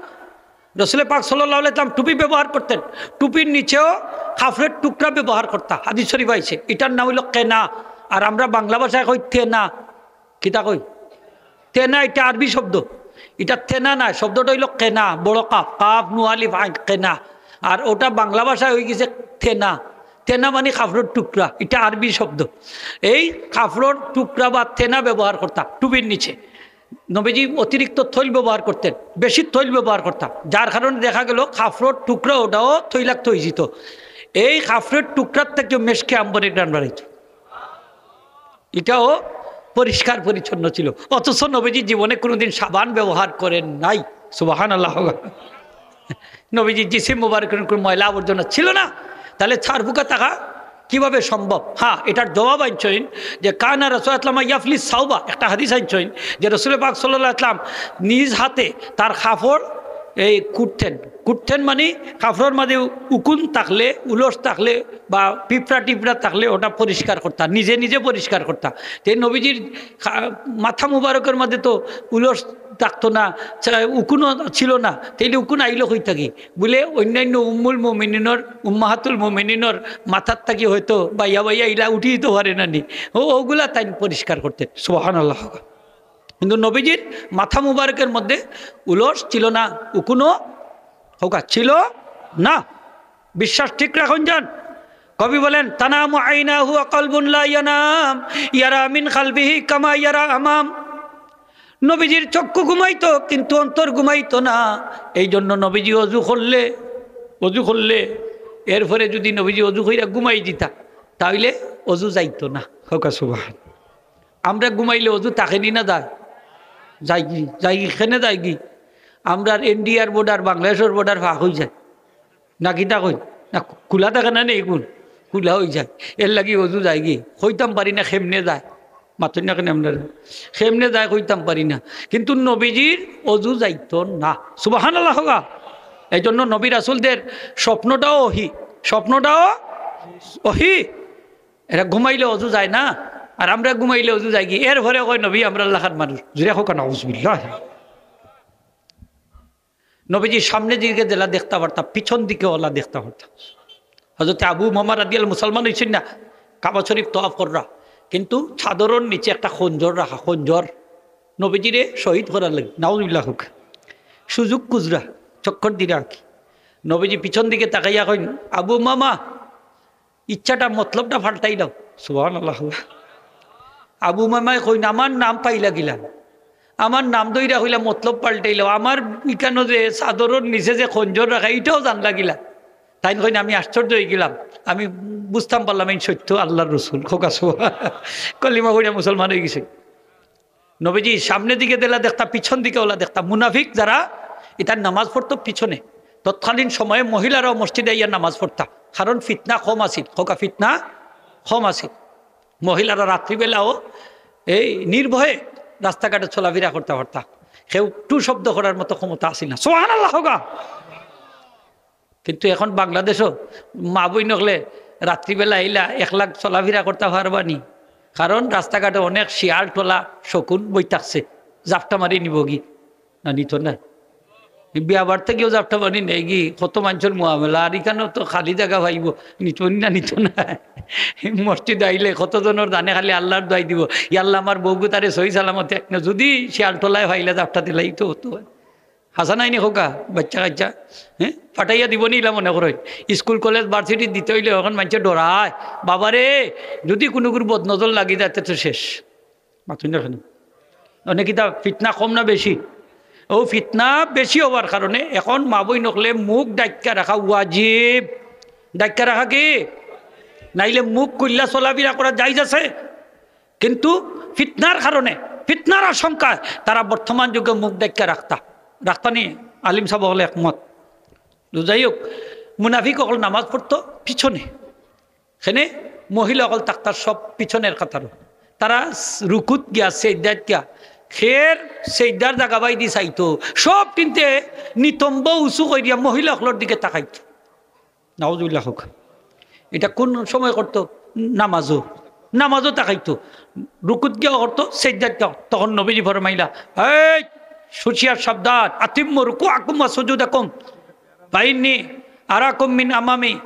রসুলে পাক সাল্লাল্লাহু আলাইহি ওয়াসাল্লাম টুপি ব্যবহার করতেন, টুপির নিচেও কাপড়ের টুকরা ব্যবহার করতা। হাদিস শরীফ আইছে, এটার নাম হইল কেনা, আর আমরা বাংলা ভাষায় কই তেনা। কিতা কই? তেনা, এটা আরবি শব্দ, এটা তেনা না, শব্দটা হইল কেনা, বড় কাফ, কাফ নু আলিফ আইন, কেনা। আর ওটা বাংলা ভাষায় হয়ে গেছে তেনা। তেনা মানে কাপড়ের টুকরা, এটা আরবি শব্দ। এই কাপড়ের টুকরা বা তেনা ব্যবহার করতা টুপির নিচে। নবীজি অতিরিক্ত তৈল ব্যবহার করতেন, বেশি তৈল ব্যবহার করতা, যার কারণে দেখা গেল কাপড়ের টুকরা ওটাও তৈলাক্ত হয়ে যেত। এই কাপড়ের টুকরার থেকে মেশকে আম্বরের ঘ্রাণ বাড়াইত। এটাও পরিষ্কার পরিচ্ছন্ন ছিল, অথচ নবীজি জীবনে কোনোদিন সাবান ব্যবহার করেন নাই। সুবহানাল্লাহ। নবীজি জিসিম মুবারকের কোনো ময়লা আবর্জনা ছিল না, তাহলে ছারফুকা থাকা কিভাবে সম্ভব? হ্যাঁ, এটার জবাব আনছইন যে কানা রাসূলুল্লাহ ইয়াফলি সাউবা, একটা হাদিস আনছইন যে রসুল পাক সাল্লাল্লাহু আলাইহি ওয়াসাল্লাম নিজ হাতে তার কাপড় এই কুটতেন। কুটতেন মানে কাপড়ের মাঝে উকুন থাকলে, উলস থাকলে বা পিঁপড়া টিপড়া থাকলে ওটা পরিষ্কার করতা, নিজে নিজে পরিষ্কার করতা। তে নবীজির কা-, মাথা মুবারকের মাঝে তো উলস থাকতো না, চা-, উকুনও ছিল না, তাইলে উকুন আইলো কই থাকি? বুলে অন্যান্য উম্মুল মুমিনিনর, উম্মাহাতুল মুমিনিনর মাথার থাকি হয়তো বাইয়া বাইয়া ইলা উঠি দিতে পারে না নি। ও, ওগুলা তাইন পরিষ্কার করতেন। সুবহানাল্লাহ। কিন্তু নবীজির মাথা মুবারকের মধ্যে উলস ছিল না, উকুনও হোকা ছিল না। বিশ্বাস ঠিক রাখুন যান। কবি বলেন, "তানামু আইনাহু ওয়া কলবুন লা ইয়ানাম, ইয়ারা মিন খালফিহি কামা ইয়ারা আমাম।" নবীজির চক্ষু ঘুমাইতো, কিন্তু অন্তর ঘুমাইতো না। এই জন্য নবীজি অজু করলে, অজু করলে, এরপরে যদি নবীজি অজু কইরা ঘুমাই দিতা, তাইলে অজু যাইতো না। হোকা সুবহান। আমরা ঘুমাইলে অজু থাকেনি না যায়? যাইগি, যাইগি, কেনে যাইগি? আমরার ইন্ডিয়ার বর্ডার, বাংলাদেশর বর্ডার ফাঁক অইযায়। না কিতা কই? না, খোলা থাকে না নি ইগুন? খোলা অইযায়। এরলাগি অজু যায়গি? কইতাম পারি না কেমনে যায়। মাতইন না কেনে আমরারে? কেমনে যায় কইতাম পারি না। কিন্তু নবীজির অজু যাইতো না। সুবহানাল্লাহ কউক্কা। এইজন্য নবী রাসূলদের স্বপ্নটাও ওহী, স্বপ্নটাও ওহী। এরা ঘুমাইলে অজু যায় না, আর আমরা ঘুমাইলে অজু যায়গি। এরপরে কয় নবী আমরার লাখান মানুষ। জুরে কউক্কা নাউজুবিল্লাহ। নবীজি সামনে দিকে যেলা দেখতা পারতা, পিছন দিকে ওলা দেখতা পারতা। হযরতে আবু উমামা রাদিয়াল্লাহু মুসলমান অইছইন না, কাবা শরীফ তওয়াফ কররা, কিন্তু চাদরর নিচে একটা খঞ্জর রাখা, খঞ্জর। নবীজিরে শহীদ করার লাগি, নাউজুবিল্লাহ কউক্কা। সুযোগ খুজরা, চক্কর দিরা আর কি। নবীজি পিছন দিকে তাকাইয়া কইন, "আবু উমামা, ইচ্ছাটা, মতলবটা পাল্টাইলাও।" সুবহানাল্লাহ। আবু উমামায় কইন, "আমার নাম পাইলা কিলা? আমার নাম ধইরা কইলা মতলব পাল্টাইলাও। আমার ইকানো যে চাদরর নিচে যে খঞ্জর রাখা, ইটাও জানলা কিলা?" তাইন কইন, "আমি আশ্চর্য অইগেলাম, আমি বুঝতাম পারলাম এইন সত্য আল্লাহর রসুল।" কউক্কা সুবহান-, কলিমা পড়িয়া মুসলমান অইগেছে। নবীজি সামনে দিকে যেলা দেখতা, পিছন দিকে ওলা দেখতা। মুনাফিক যারা, ইতার নামাজ পড়তো পিছনে। তৎকালীন সময়ে মহিলারাও মসজিদে আইয়া নামাজ পড়তা, কারণ ফিতনা কম আছিল। কউক্কা, ফিতনা কম আছিল। মহিলারা রাত্রিবেলাও এই নির্ভয়ে রাস্তাঘাটে চলাফিরা করতা পারতা, কেউ টু শব্দ করার মতো ক্ষমতা আছিল না। সুবহানাল্লাহ কউক্কা। কিন্তু এখন বাংলাদেশও মা বইন অকলে রাত্রিবেলা আইলা একলা চলাফিরা করতা পারবা নি? কারণ রাস্তাঘাটে অনেক শিয়াল টোলা শকুন বই থাকছে, জাপটা মারি নিবোগি। না, নিতো না। বিয়া বাড়ি থাকিও জাপটা মারি নেয়গি, কত মানষর মামলা, আর ইকানো তো খালি জাগা পাইবো, নিতো না, নিতো না। মসজিদ আইলে কতজনর জানে খালি আল্লাহর দোয়াই দিবো, "ইয়া আল্লাহ, আমার বউগুতারে সহি সালামতে এক না, যদি শিয়াল টোলায় পাইলা জাপটা দিলাই তো অইতো।" হাছা নায় নি কউক্কা, বাইচ্চা কাইচ্চা, হ্যাঁ, ফাটাইয়া দিবো নি ইলা মনে করইন। স্কুল, কলেজ, ভার্সিটি দিতে অইলে অখন মানষে ডরায়, "বাবারে, যদি কুনুগুর বদনজর লাগি যায়, তে তো শেষ।" মাতইন না কেনে? অনে কিতা ফিতনা কম না বেশি? অউ ফিতনা বেশি অওয়ার কারণে এখন মা বইন অকলে মুখ ঢাকিয়া রাখা ওয়াজিব। ঢাকিয়া রাখা কি? নাইলে মুখ খুলিয়া চলাফিরা করা জায়েজ আছে, কিন্তু ফিতনার কারণে, ফিতনার আশঙ্কায় তারা বর্তমান যুগে মুখ ঢাকিয়া রাখতা, রাখতা নি। আলিম সাব অকলে একমত। তো যাই হোক, মুনাফিক অকল নামাজ পড়তো পিছনে, কেনে মহিলা অকল থাকতা সব পিছনের কাতারো। তারা রুকুত গিয়া, সেজদাত গিয়া, খের সেজদার জাগা বায়দি চাইতো, সব কিন্তে নিতম্ব উঁচু করিয়া মহিলা অকলর দিকে তাকাইতো। নাউজুবিল্লাহ কউক্কা। ইটা কুন সময় করতো? নামাজো, নামাজো তাকাইতো, রুকুত গিয়া করতো, সেজদাত গিয়া। তখন নবীজি ফরমাইলা, "এই, হুঁশিয়ার সাবধান, আতিম্মু রুকুআকুম ওয়া সুজুদাকুম, ফাইন্নি আরাকুম মিন আমামি।"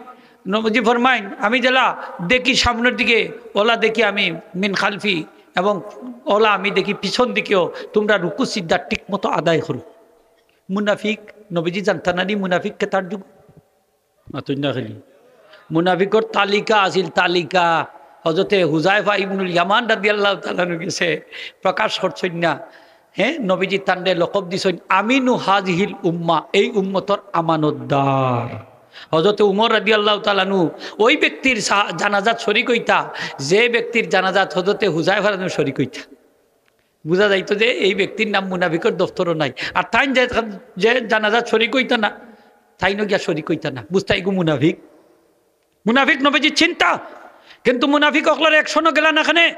নবীজি ফরমাইন, "আমি যেলা দেখি সামনের দিকে, ওলা দেখি আমি মিন খালফি, এবং ওলা আমি দেখি পিছন দিকেও, তুমরা রুকু সিজদা ঠিক মতো আদায় করো।" মুনাফিক, নবীজি জানতা না নি মুনাফিক কেতার যুগ? মাতইন না কেনে? মুনাফিকর তালিকা আছিল, তালিকা। হযরতে হুযায়ফা ইবনুল ইয়ামান রাদিয়াল্লাহু তাআলা আনহু গেছে, প্রকাশ করছইন না। হ্যাঁ, নবীজি তানরে লকব দিছইন আমিনু হাযিহিল উম্মাহ, এই উম্মতর আমানতদার। হযরতে উমর রাদিয়াল্লাহু তাআলা আনহু ওই ব্যক্তির সা-, জানাজাত শরিক অইতা, যে ব্যক্তির জানাজাত হযরতে হুযায়ফা রাদিয়াল্লাহু শরিক অইতা। বুঝা যাইতো যে এই ব্যক্তির নাম মুনাফিকর দফতরও নাই। আর তাইন যে, যে জানাজাত শরিক অইতা না, তাইনও গিয়া শরিক অইতা না। বুঝতা ইগু মুনাফিক। মুনাফিক নবীজি চিনতা, কিন্তু মুনাফিক অকলর actionও গেলা না কেনে।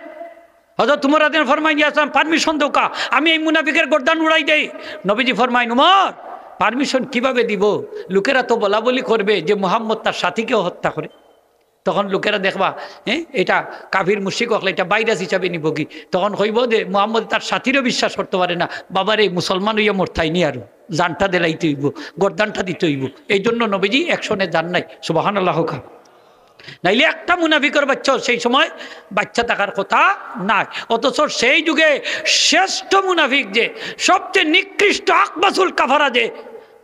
হযরত উমর রাদিয়াল্লাহু ফরমাইন, "ইয়া রাসূলুল্লাহ, permission দেউক্কা, আমি এই মুনাফিকের গর্দান উড়াই দেই।" নবীজি ফরমাইন, "উমর, permission কিভাবে দিব? লোকেরা তো বলাবলি করবে যে মুহাম্মদ তার সাথীকেও হত্যা করে।" তখন লোকেরা দেখবা, হ্যাঁ, এটা কাফির মুশরিক অকলে এটা ভাইরাস হিসাবে নিবোগি। তখন কইবো যে মুহাম্মদ তার সাথীরও বিশ্বাস করতে পারে না, বাবারে, মুসলমান অইয়া মরতায় নি আরো, জানটা দিলাইতে অইবো, গর্দানটা দিতে অইবো। এই জন্য নবীজি actionএ যান নাই। সুবহানাল্লাহ কউক্কা। নাইলে একটা মুনাফিকর বাইচ্চাও সেই সময় বাইচ্চা থাকার কথা নায়। অথচ সেই যুগে শ্রেষ্ঠ মুনাফিক যে, সবচেয়ে নিকৃষ্ট আকবাসুল কাফারা যে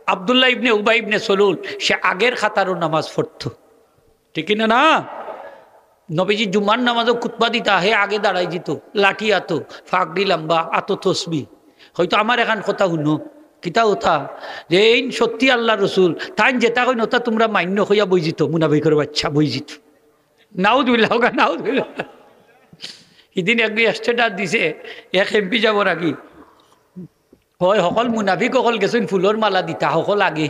আব্দুল্লাহ ইবনে উবাই ইবনে সলুল, সে আগের কাতারো নামাজ পড়তো। ঠিক কি না? না? নবীজি জুমার নামাজো খুতবা দিতা, হে আগে দাঁড়াই যিতো, লাঠি আতো, ফাগড়ি লম্বা, আতো তসবি। কইতো, "আমার এখান কথা হুনো।" কিতা কথা? যে এইন সত্যি আল্লাহর রসুল, তাইন যেতা কইন ওতা তুমরা মাইন্য কইয়া বই যিতো, মুনাফিকর বাইচ্চা বই যিতো। নাউজুবিল্লাহ কউক্কা, নাউজুবিল্লাহ। ইদিন একগু status দিছে, এক এমপি যাবর আগে। কয়, হকল মুনাফিক হকল গেছইন ফুলর মালা দিতা, হকল আগে।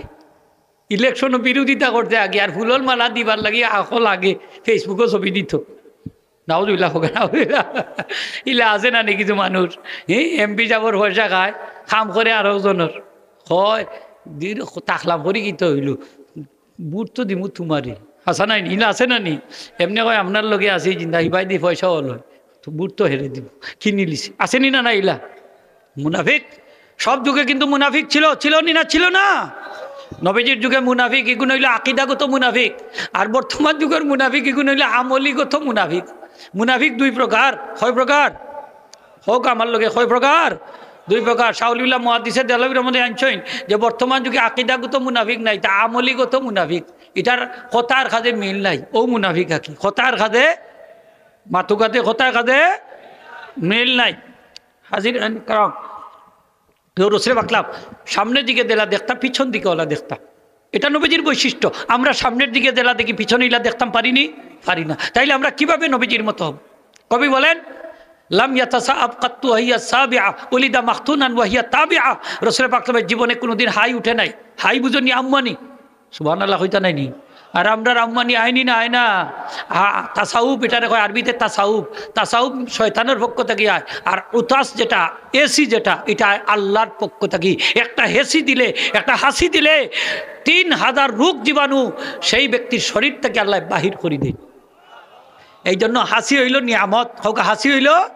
ইলেকশনও বিরোধিতা করতে আগে, আর ফুলর মালা দিবার লাগি হকল আগে Facebook-ও ছবি দিত। নাউজুবিল্লাহ, নাউজুবিল্লাহ। ইলা আছে না নি কিছু মানুষ? হ্যাঁ, এমপি সাবর পয়সা খায়, কাম করে আরক জনর। কয়, দিন তাকলাম করি কিতা অইলো? ভোট তো দিমু তুমারে। হাছা নায় নি? ইলা আছে না নি? এমনে কয়, আপনার লগে আছি জিন্দা, ইবায়দি পয়সা অইলো, তো ভোট তো হেরে দিমু। কিনিলিছে। আছে নি না, না ইলা? মুনাফিক। সব যুগে কিন্তু মুনাফিক ছিল, ছিল নি না, ছিল না? নবীজির যুগে মুনাফিক, ইগুন অইলো আকিদাগত মুনাফিক। আর বর্তমান যুগর মুনাফিক, ইগুন অইলো আমলিগত মুনাফিক। মুনাফিক দুই প্রকার। কয় প্রকার? কউক্কা আমার লগে, কয় প্রকার? দুই প্রকার। শাহ ওলিউল্লাহ মুহাদ্দিসে দেহলভীর মধ্যে আনছইন যে বর্তমান যুগে আকিদাগত মুনাফিক নায়, ইতা আমলিগত মুনাফিক। ইতার কথার কাজে মিল নাই, অউ মুনাফিক আকি। কথার কাজে, মাতুকাতে কথার কাজে মিল নাই। হাজিরিনে কেরাম, কেউ রসুলে পাকরে সামনের দিকে যেলা দেখতা, পিছন দিকে অলা দেখতা। ইটা নবীজির বৈশিষ্ট্য। আমরা সামনের দিকে যেলা দেখি, পিছনে ইলা দেখতাম পারি নি? পারি না। তাইলে আমরা কিভাবে নবীজির মতো হব? কবি বলেন, "লাম ইয়াতাসাআব কাত্তু ওয়া হিয়া সাবিআ, উলিদা মাখতুনান ওয়া হিয়া তাবিআ।" রসুলে পাকর জীবনে কোনোদিন হাই উঠে নাই। হাই বুঝো নি, আম্মানি? সুবহানাল্লাহ কইতা নায় নি? আর আমরার আম্মানি আয় নি না, আয় না? আ, তাসাউফ, ইটারে কয় আরবিতে তাসাউফ। তাসাউফ শয়তানর পক্ষ থাকি আয়। আর উতাস যেটা, এসি যেটা, ইটা আল্লাহর পক্ষ থাকি। একটা হেসি দিলে, একটা হাসি দিলে তিন হাজার রোগ জীবাণু সেই ব্যক্তির শরীর থাকি আল্লায় বাহির করি দেইন। এই জন্য হাসি অইলো নিয়ামত। কউক্কা, হাসি অইলো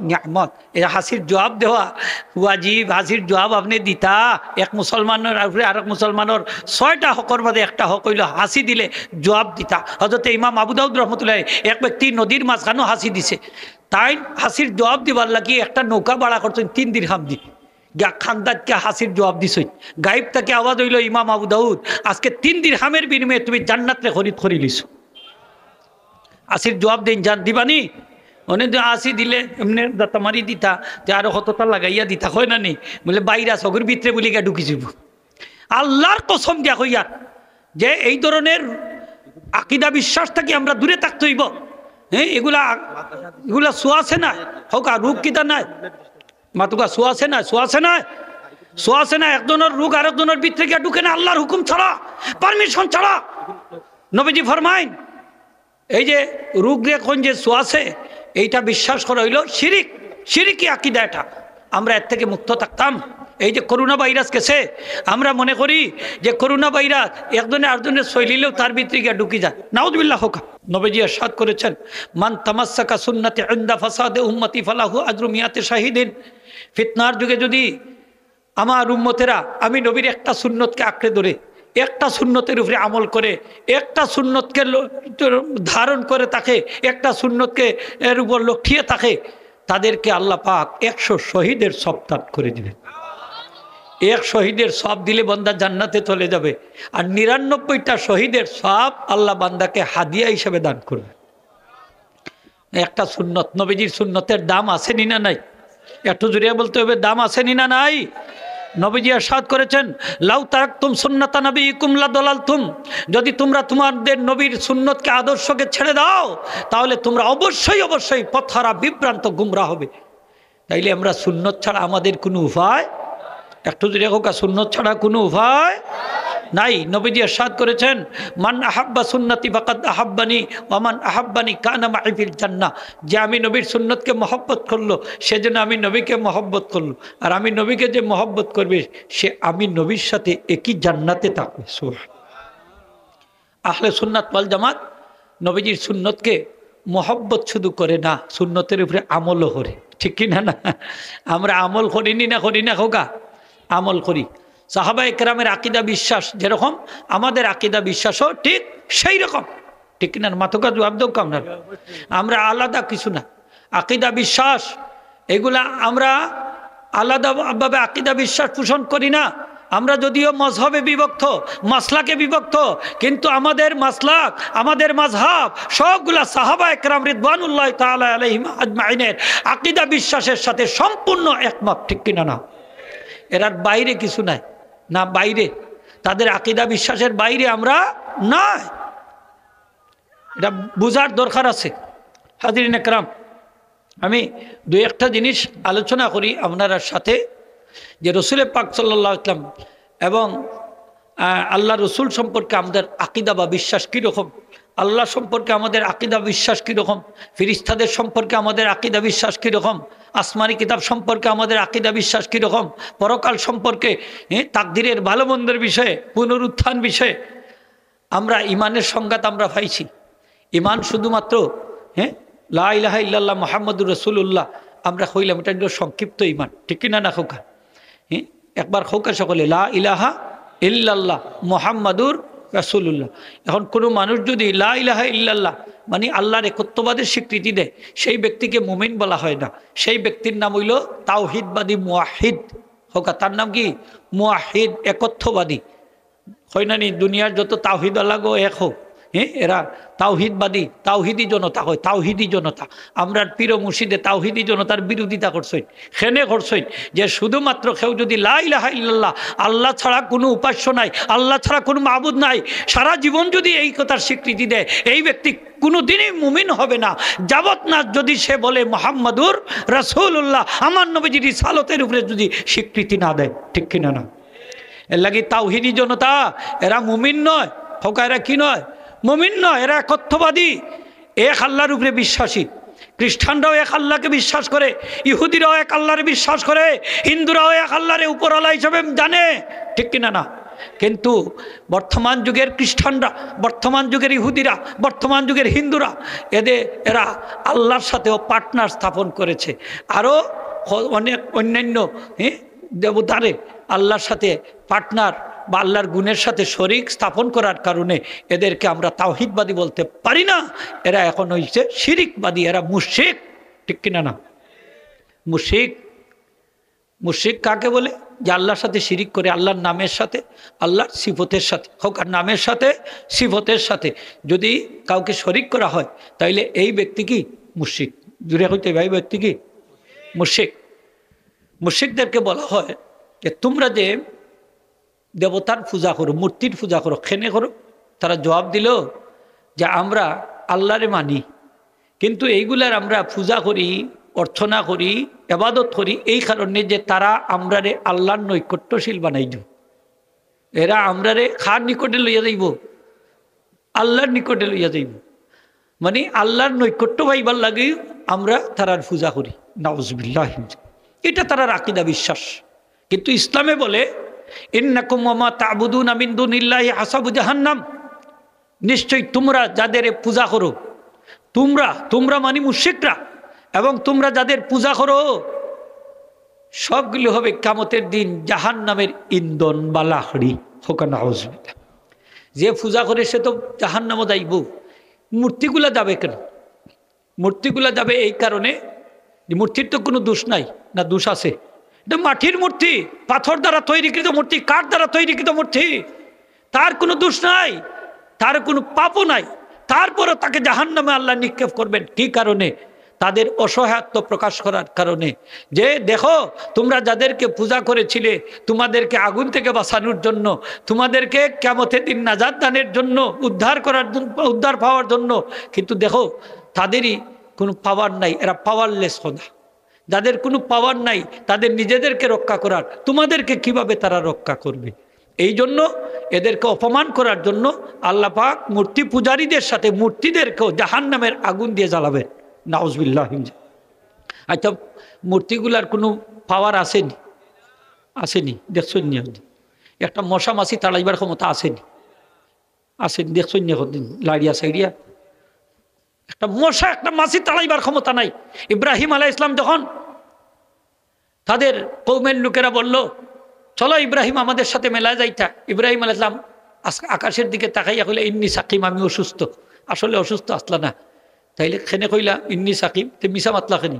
নিয়ামত। এই হাসির জবাব দেওয়া ওয়াজিব। হাসির জবাব আপনে দিতা। এক মুসলমানর উপরে আরক মুসলমানর ছয়টা হকর মাঝে একটা হক অইলো হাসি দিলে জবাব দিতা। হজরতে ইমাম আবু দাউদ রহমতুল্লাহ, এক ব্যক্তি নদীর মাঝখানো হাসি দিছে, তাইন হাসির জবাব দিবার লাগি একটা নৌকা ভাড়া করছইন তিন দিরহাম দি। গিয়া খান্দাত গিয়া হাসির জবাব দিছইন। গাইব থাকি আওয়াজ অইলো, "ইমাম আবু দাউদ, আজকে তিন দিরহামের বিনিময়ে তুমি জান্নাতরে খরিদ করিলিছো।" হাসির জবাব দেইন, "জান দিবানি?" অনে যে হাসি দিলে এমনে দাতা মারি দিতা, তে আরো কততা লাগাইয়া দিতা, কয় না নি? বলে, "ভাইরাস অগুর ভিতরে বুলি গিয়া ঢুকি যাইবো।" আল্লাহর কসম দিয়া কইয়ার যে এই ধরনের আকিদা বিশ্বাস থাকি আমরা দূরে থাকতে অইবো। হ্যাঁ, এগুলা, এগুলা ছোঁয়া আছে না? কউক্কা, রোগ কিতা নায়? মাতুক্কা, ছোঁয়া আছে না? ছোঁয়া আছে না? ছোঁয়া আছে না? একজনর রোগ আরেকজনর ভিতরে গিয়া ঢুকে না আল্লাহর হুকুম ছাড়া, পারমিশন ছাড়া। নবীজি ফরমাইন, এই যে রোগরে কইন যে ছোঁয়া আছে, এইটা বিশ্বাস করা অইলো শিরিক, শিরিকি আকিদা এটা। আমরা এর থাকি মুক্ত থাকতাম। এই যে করোনা ভাইরাস গেছে, আমরা মনে করি যে করোনা ভাইরাস একজনে আরজনে ছইলিলেও তার ভিতরে গিয়া ঢুকি যায়। নাউজুবিল্লাহ কউক্কা। নবীজি ইরশাদ করেছেন, "মান তামাসসাকা সুন্নতি ইনদা ফাসাদে উম্মতি ফালাহু আজরু মিয়াতে শাহিদিন।" ফিতনার যুগে যদি আমার উম্মতেরা আমি নবীর একটা সুন্নতকে আঁকড়ে ধরে, একটা সুন্নতের উপরে আমল করে, একটা সুন্নতকে ল-, ধারণ করে থাকে, একটা সুন্নতকে এর উপর লটকিয়ে থাকে, তাদেরকে আল্লাহ পাক একশো শহীদের সওয়াব দান করে দিবেন। এক শহীদের সওয়াব দিলে বান্দা জান্নাতে চলে যাবে, আর নিরানব্বইটা শহীদের সওয়াব আল্লাহ বান্দাকে হাদিয়া হিসেবে দান করবে। একটা সুন্নত, নবীজির সুন্নতের দাম আছে নি না নাই? একটু জোরে বলতে হবে, দাম আছে নি না নাই? নবীজি ইরশাদ করেছেন, "লাউ তারাকতুম সুন্নাতা নাবিয়িকুম লাদালালতুম।" যদি তোমরা তোমাদের নবীর সুন্নতকে, আদর্শকে ছেড়ে দাও, তাহলে তোমরা অবশ্যই, অবশ্যই পথহারা, বিভ্রান্ত, গুমরা হবে। তাইলে আমরা সুন্নত ছাড়া আমাদের কোনো উপায়, একটু জোরে কউক্কা, সুন্নত ছাড়া কোনো উপায় নাই। নবীজি ইরশাদ করেছেন, "মান আহাব্বা সুন্নতি ফাকাদ আহাব্বানি, ওয়া মান আহাব্বানি কানা মাই ফিল জান্নাহ।" যে আমি নবীর সুন্নতকে মহব্বত করলো, সে যেন আমি নবীকে মহব্বত করলো, আর আমি নবীকে যে মহব্বত করবে, সে আমি নবীর সাথে একই জান্নাতে থাকবে। সুবহান। আহলে সুন্নাত ওয়াল জামাত নবীজির সুন্নতকে মহব্বত শুধু করে না, সুন্নতের উপরে আমলও করে, ঠিক কি না? না, আমরা আমল করি নি না, করি না কউক্কা? আমল করি। সাহাবায়ে কেরামের আকিদা বিশ্বাস যেরকম, আমাদের আকিদা বিশ্বাসও ঠিক সেই রকম, ঠিক কি না? মাতুক্কা, জবাব দেউক্কা আপনারা। আমরা আলাদা কিছু না, আকিদা বিশ্বাস এগুলা আমরা আলাদাভাবে আকিদা বিশ্বাস পোষণ করি না। আমরা যদিও মজহবে বিভক্ত, মাসলাকে বিভক্ত, কিন্তু আমাদের মাসলাক, আমাদের মাযহাব সবগুলা সাহাবা একরাম রিদওয়ানুল্লাহি তাআলা আলাইহিম আজমাইনের আকিদা বিশ্বাসের সাথে সম্পূর্ণ একমত, ঠিক কি না? না, এরার বাইরে কিছু নাই, না বাইরে, তাদের আকিদা বিশ্বাসের বাইরে আমরা নাই। এটা বুঝার দরকার আছে। হাজিরিন একরাম, আমি দুই একটা জিনিস আলোচনা করি আপনারার সাথে। যে রসুলে পাক সাল্লাল্লাহু আলাইহি ওয়াসাল্লাম এবং আহ, আল্লাহ রসুল সম্পর্কে আমাদের আকিদা বা বিশ্বাস কীরকম, আল্লাহ সম্পর্কে আমাদের আকিদা বিশ্বাস কীরকম, ফিরিস্তাদের সম্পর্কে আমাদের আকিদা বিশ্বাস কীরকম, আসমানি কিতাব সম্পর্কে আমাদের আকিদা বিশ্বাস কীরকম, পরকাল সম্পর্কে, হ্যাঁ, তাকদিরের ভালো মন্দের বিষয়ে, পুনরুত্থান বিষয়ে, আমরা ইমানের সংজ্ঞাত আমরা পাইছি। ইমান শুধুমাত্র, হ্যাঁ, লা ইলাহা ইল্লাল্লাহ মুহাম্মাদুর রাসূলুল্লাহ আমরা কইলাম, এটা হলো সংক্ষিপ্ত ইমান, ঠিক কি না, না খোকা? হ্যাঁ, একবার খোকা সকলে, লা ইলাহা ইল্লাল্লাহ মুহাম্মাদুর রাসূলুল্লাহ। এখন কোনো মানুষ যদি লা ইলাহা ইল্লাল্লাহ, মানে আল্লাহর একত্ববাদের স্বীকৃতি দেয়, সেই ব্যক্তিকে মুমিন বলা হয় না। সেই ব্যক্তির নাম হইল তাওহীদবাদী মুওয়াহিদ। খোকা, তার নাম কি? মুওয়াহিদ, একত্ববাদী। হয় না নি, দুনিয়ার যত তাওহীদওয়ালাগো এক হোক, হ্যাঁ, এরা তাওহীদবাদী, তাওহীদি জনতা হয়, তাওহীদি জনতা। আমরার পীর ও মুর্শিদে তাওহীদি জনতার বিরোধিতা করছইন, কেনে করছইন, যে শুধুমাত্র কেউ যদি লা ইলাহা ইল্লাল্লাহ, আল্লাহ ছাড়া কোনো উপাস্য নাই, আল্লাহ ছাড়া কোনো মাবুদ নাই, সারা জীবন যদি এই কথার স্বীকৃতি দেয়, এই ব্যক্তি কোনোদিনই মুমিন হবে না, যাবত না যদি সে বলে মোহাম্মদুর রাসূলুল্লাহ, আমার নবীজির রিসালতের উপরে যদি স্বীকৃতি না দেয়, ঠিক কিনা না? এর লাগি তাওহীদি জনতা, এরা মুমিন নয়। খোকা, এরা কি নয়? মুমিন নয়, এরা একত্ববাদী, এক আল্লাহর উপরে বিশ্বাসী। খ্রিস্টানরাও এক আল্লাহকে বিশ্বাস করে, ইহুদিরাও এক আল্লাহরে বিশ্বাস করে, হিন্দুরাও এক আল্লাহরে উপরওয়ালা হিসেবে জানে, ঠিক কিনা না? কিন্তু বর্তমান যুগের খ্রিস্টানরা, বর্তমান যুগের ইহুদিরা, বর্তমান যুগের হিন্দুরা, এদের, এরা আল্লাহর সাথেও পার্টনার স্থাপন করেছে। আরও হ-, অনেক অন্যান্য, হ্যাঁ, দেবতারে আল্লাহর সাথে পার্টনার বা আল্লাহর গুণের সাথে শরিক স্থাপন করার কারণে এদেরকে আমরা তাওহীদবাদী বলতে পারি না। এরা এখন হইছে শিরিকবাদী, এরা মুশরিক, ঠিক কিনা না? মুশরিক, মুশরিক কাকে বলে? যে আল্লাহর সাথে শিরিক করে, আল্লাহর নামের সাথে, আল্লাহর সিফতের সাথে, খোকার নামের সাথে, সিফতের সাথে যদি কাউকে শরিক করা হয়, তাইলে এই ব্যক্তি কি? মুশরিক। জুড়ে কইতে ভাই, ব্যক্তি কি? মুশরিক। মুশরিকদেরকে বলা হয় যে, "তোমরা যে দেবতার পূজা করো, মূর্তির পূজা করো, কেনে করো?" তারা জবাব দিল যে, "আমরা আল্লাহরে মানি, কিন্তু এইগুলার আমরা পূজা করি, অর্চনা করি, এবাদত করি এই কারণে যে তারা আমরারে আল্লাহর নৈকট্যশীল বানাই দিব। এরা আমরারে কার নিকটে লইয়া যাইব? আল্লাহর নিকটে লইয়া যাইব।" মানে আল্লাহর নৈকট্য পাইবার লাগি আমরা তারার পূজা করি। নাউজুবিল্লাহ। এটা তারার আকিদা, বিশ্বাস। কিন্তু ইসলামে বলে, "ইন্নাকুম ওয়া মা তা'বুদুনা মিন দুনিল্লাহি হাসাবু জাহান্নাম।" নিশ্চয়ই তোমরা যাদের পূজা করো, তোমরা, তোমরা মানে মুশরিকরা, এবং তোমরা যাদের পূজা করো, সবগুলি হবে কিয়ামতের দিন জাহান্নামের ইন্ধন বা লাকড়ি। খোকা, নাউজুবিল্লাহ। যে পূজা করে সে তো জাহান্নামো যাইব। মূর্তিগুলা যাবে কেন? মূর্তিগুলা যাবে এই কারণে যে মূর্তির তো কোনো দোষ নাই, না দোষ আছে? এটা মাটির মূর্তি, পাথর দ্বারা তৈরিকৃত মূর্তি, কাঠ দ্বারা তৈরিকৃত মূর্তি, তার কোনো দোষ নাই, তার কোনো পাপও নাই, তারপরও তাকে জাহান্নামে আল্লাহ নিক্ষেপ করবেন। কি কারণে? তাদের অসহায়ত্ব প্রকাশ করার কারণে, যে দেখো, তোমরা যাদেরকে পূজা করেছিলে, তোমাদেরকে আগুন থেকে বাঁচানোর জন্য, তোমাদেরকে কিয়ামতের দিন নাজাত দানের জন্য, উদ্ধার করার জন্য, উদ্ধার পাওয়ার জন্য, কিন্তু দেখো, তাদেরই কোনো পাওয়ার নাই, এরা পাওয়ারলেস খোদা। যাদের কোনো পাওয়ার নাই, তাদের নিজেদেরকে রক্ষা করার, তোমাদেরকে কিভাবে তারা রক্ষা করবে? এই জন্য এদেরকে অপমান করার জন্য আল্লাহ পাক মূর্তি পূজারীদের সাথে মূর্তিদেরকেও জাহান্নামের আগুন দিয়ে জ্বালাবেন। নাউজুবিল্লাহ। আচ্ছা, মূর্তিগুলার কোনো পাওয়ার আছেনি? আছেনি? দেখছইন নি আপনি? একটা মশা মাছি তাড়াইবার ক্ষমতা আছেনি? আছেনি? দেখছইন নি একদিন লাড়িয়া সাইড়িয়া? একটা মশা, একটা মাছি তাড়াইবার ক্ষমতা নাই। ইব্রাহিম আলাইহিস সালাম যখন তাদের কওমের লোকেরা বলল, "চলো ইব্রাহিম, আমাদের সাথে মেলায় যাইতা।" ইব্রাহিম আলাইহিস সালাম আস-, আকাশের দিকে তাকাইয়া কইলা, "ইন্নি সাকিম, আমি অসুস্থ।" আসলে অসুস্থ আসলা না, তাইলে কেনে কইলা, "ইন্নি সাকিম"? তে মিছা মাতলা কেনে?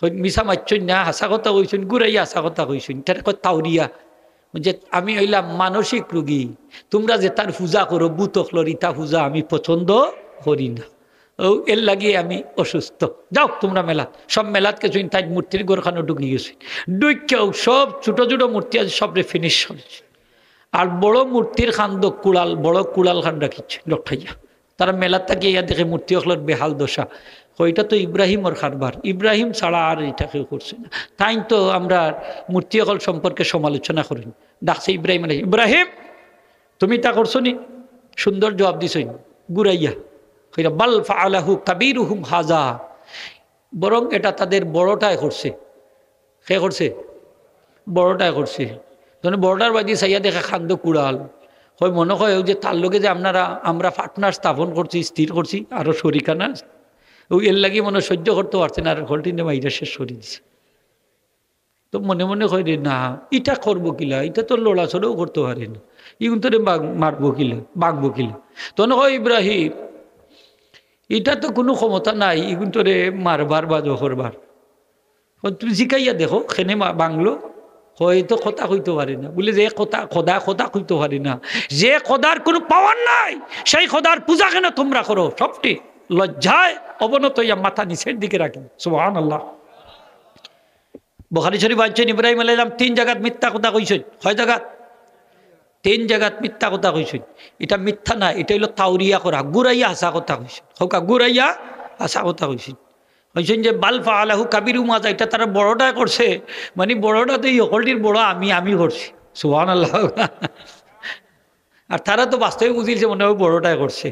কই, মিছা মাতছইন না, হাছা কথা কইছইন, ঘুরাইয়া হাছা কথা কইছইন। তারে কয় তাওরিয়া। যে আমি অইলাম মানসিক রোগী, তোমরা যেতার পূজা করো, ভূত অকলর, ইতা পূজা আমি পছন্দ করি না। ও, এর লাগি আমি অসুস্থ। যাও তোমরা মেলাত। সব মেলাত গেছইন, তাই মূর্তির ঘরখানো ঢুকি গেছইন। ঢুকিয়াও সব ছোট ছোট মূর্তি আছে, সবরে ফিনিশ করেছে। আর বড় মূর্তির কান্দো কুড়াল, বড় কুড়াল খান রাখিছে লটকাইয়া। তারা মেলাত থাকি ইয়া দেখে মূর্তি অকলর বেহাল দশা। কয়, "ইটা তো ইব্রাহিমর কারবার, ইব্রাহিম ছাড়া আর ইটা কেউ করছে না।" তাইন তো আমরার মূর্তি অকল সম্পর্কে সমালোচনা করইন। ডাকছে ইব্রাহিম আলাইহিস, "ইব্রাহিম, তুমি ইটা করছো নি?" সুন্দর জবাব দিছইন, ঘুরাইয়া। কইরা, "বাল ফাআলাহু কাবীরুহুম হাযা।" বরং এটা তাদের বড়টায় করছে। কে করছে? বড়টায় করছে। তখন বড়টার বায়দি চাইয়া দেখে কান্দো কুড়াল। কয়, মনে কয় অউ যে তার লগে যে আপনারা, আমরা partner স্থাপন করছি, স্থির করছি, আরো শরিকানা, অউ এর লাগি মনে সহ্য করতো পারছে না, আর হকলটিরে মাইরা শেষ করি দিছে। তো মনে মনে কয়, "রে না, ইটা করবো কিলা? ইটা তো লড়াচড়াও করতো পারে না। ইগুনতরে বাগ-, মারবো কিলা, বাগবো কিলা?" তখন কয়, "ইব্রাহিম, ইটা তো কুনু ক্ষমতা নাই, ইগুনতরে মারবার বা জখরবার।" কয়, "তুমি জিকাইয়া দেখো, কেনে মা-, বাংলো?" কয়, "তো কথা কইতো পারে না।" বুলে, "যে কথা, খোদা, কথা কইতো পারে না, যে খোদার কুনু power নাই, সেই খোদার পূজা কেনে তুমরা করো?" সবটি লজ্জায় অবনত অইয়া মাথা নিচের দিকে রাখি। সুবহানাল্লাহ। বুখারী শরীফ আনছইন, ইব্রাহিম আলাইহিস সালাম তিন জাগাত মিথ্যা কথা কইছইন। কয় জাগাত? তিন জাগাত মিথ্যা কথা কইছইন। ইটা মিথ্যা না, ইটা অইলো তাওরিয়া করা, ঘুরাইয়া হাছা কথা কইছইন। কউক্কা, ঘুরাইয়া হাছা কথা কইছইন। কইছইন যে, "বাল ফাআলাহু কাবীরুহুম হাযা", ইটা তারা বড়টায় করছে, মানি বড়টা তো ই হকলটির বড় আমি, আমি করছি। সুবহানাল্লাহ। আর তারা তো বাস্তবে বুঝিলছে মনে অয় বড়টায় করছে,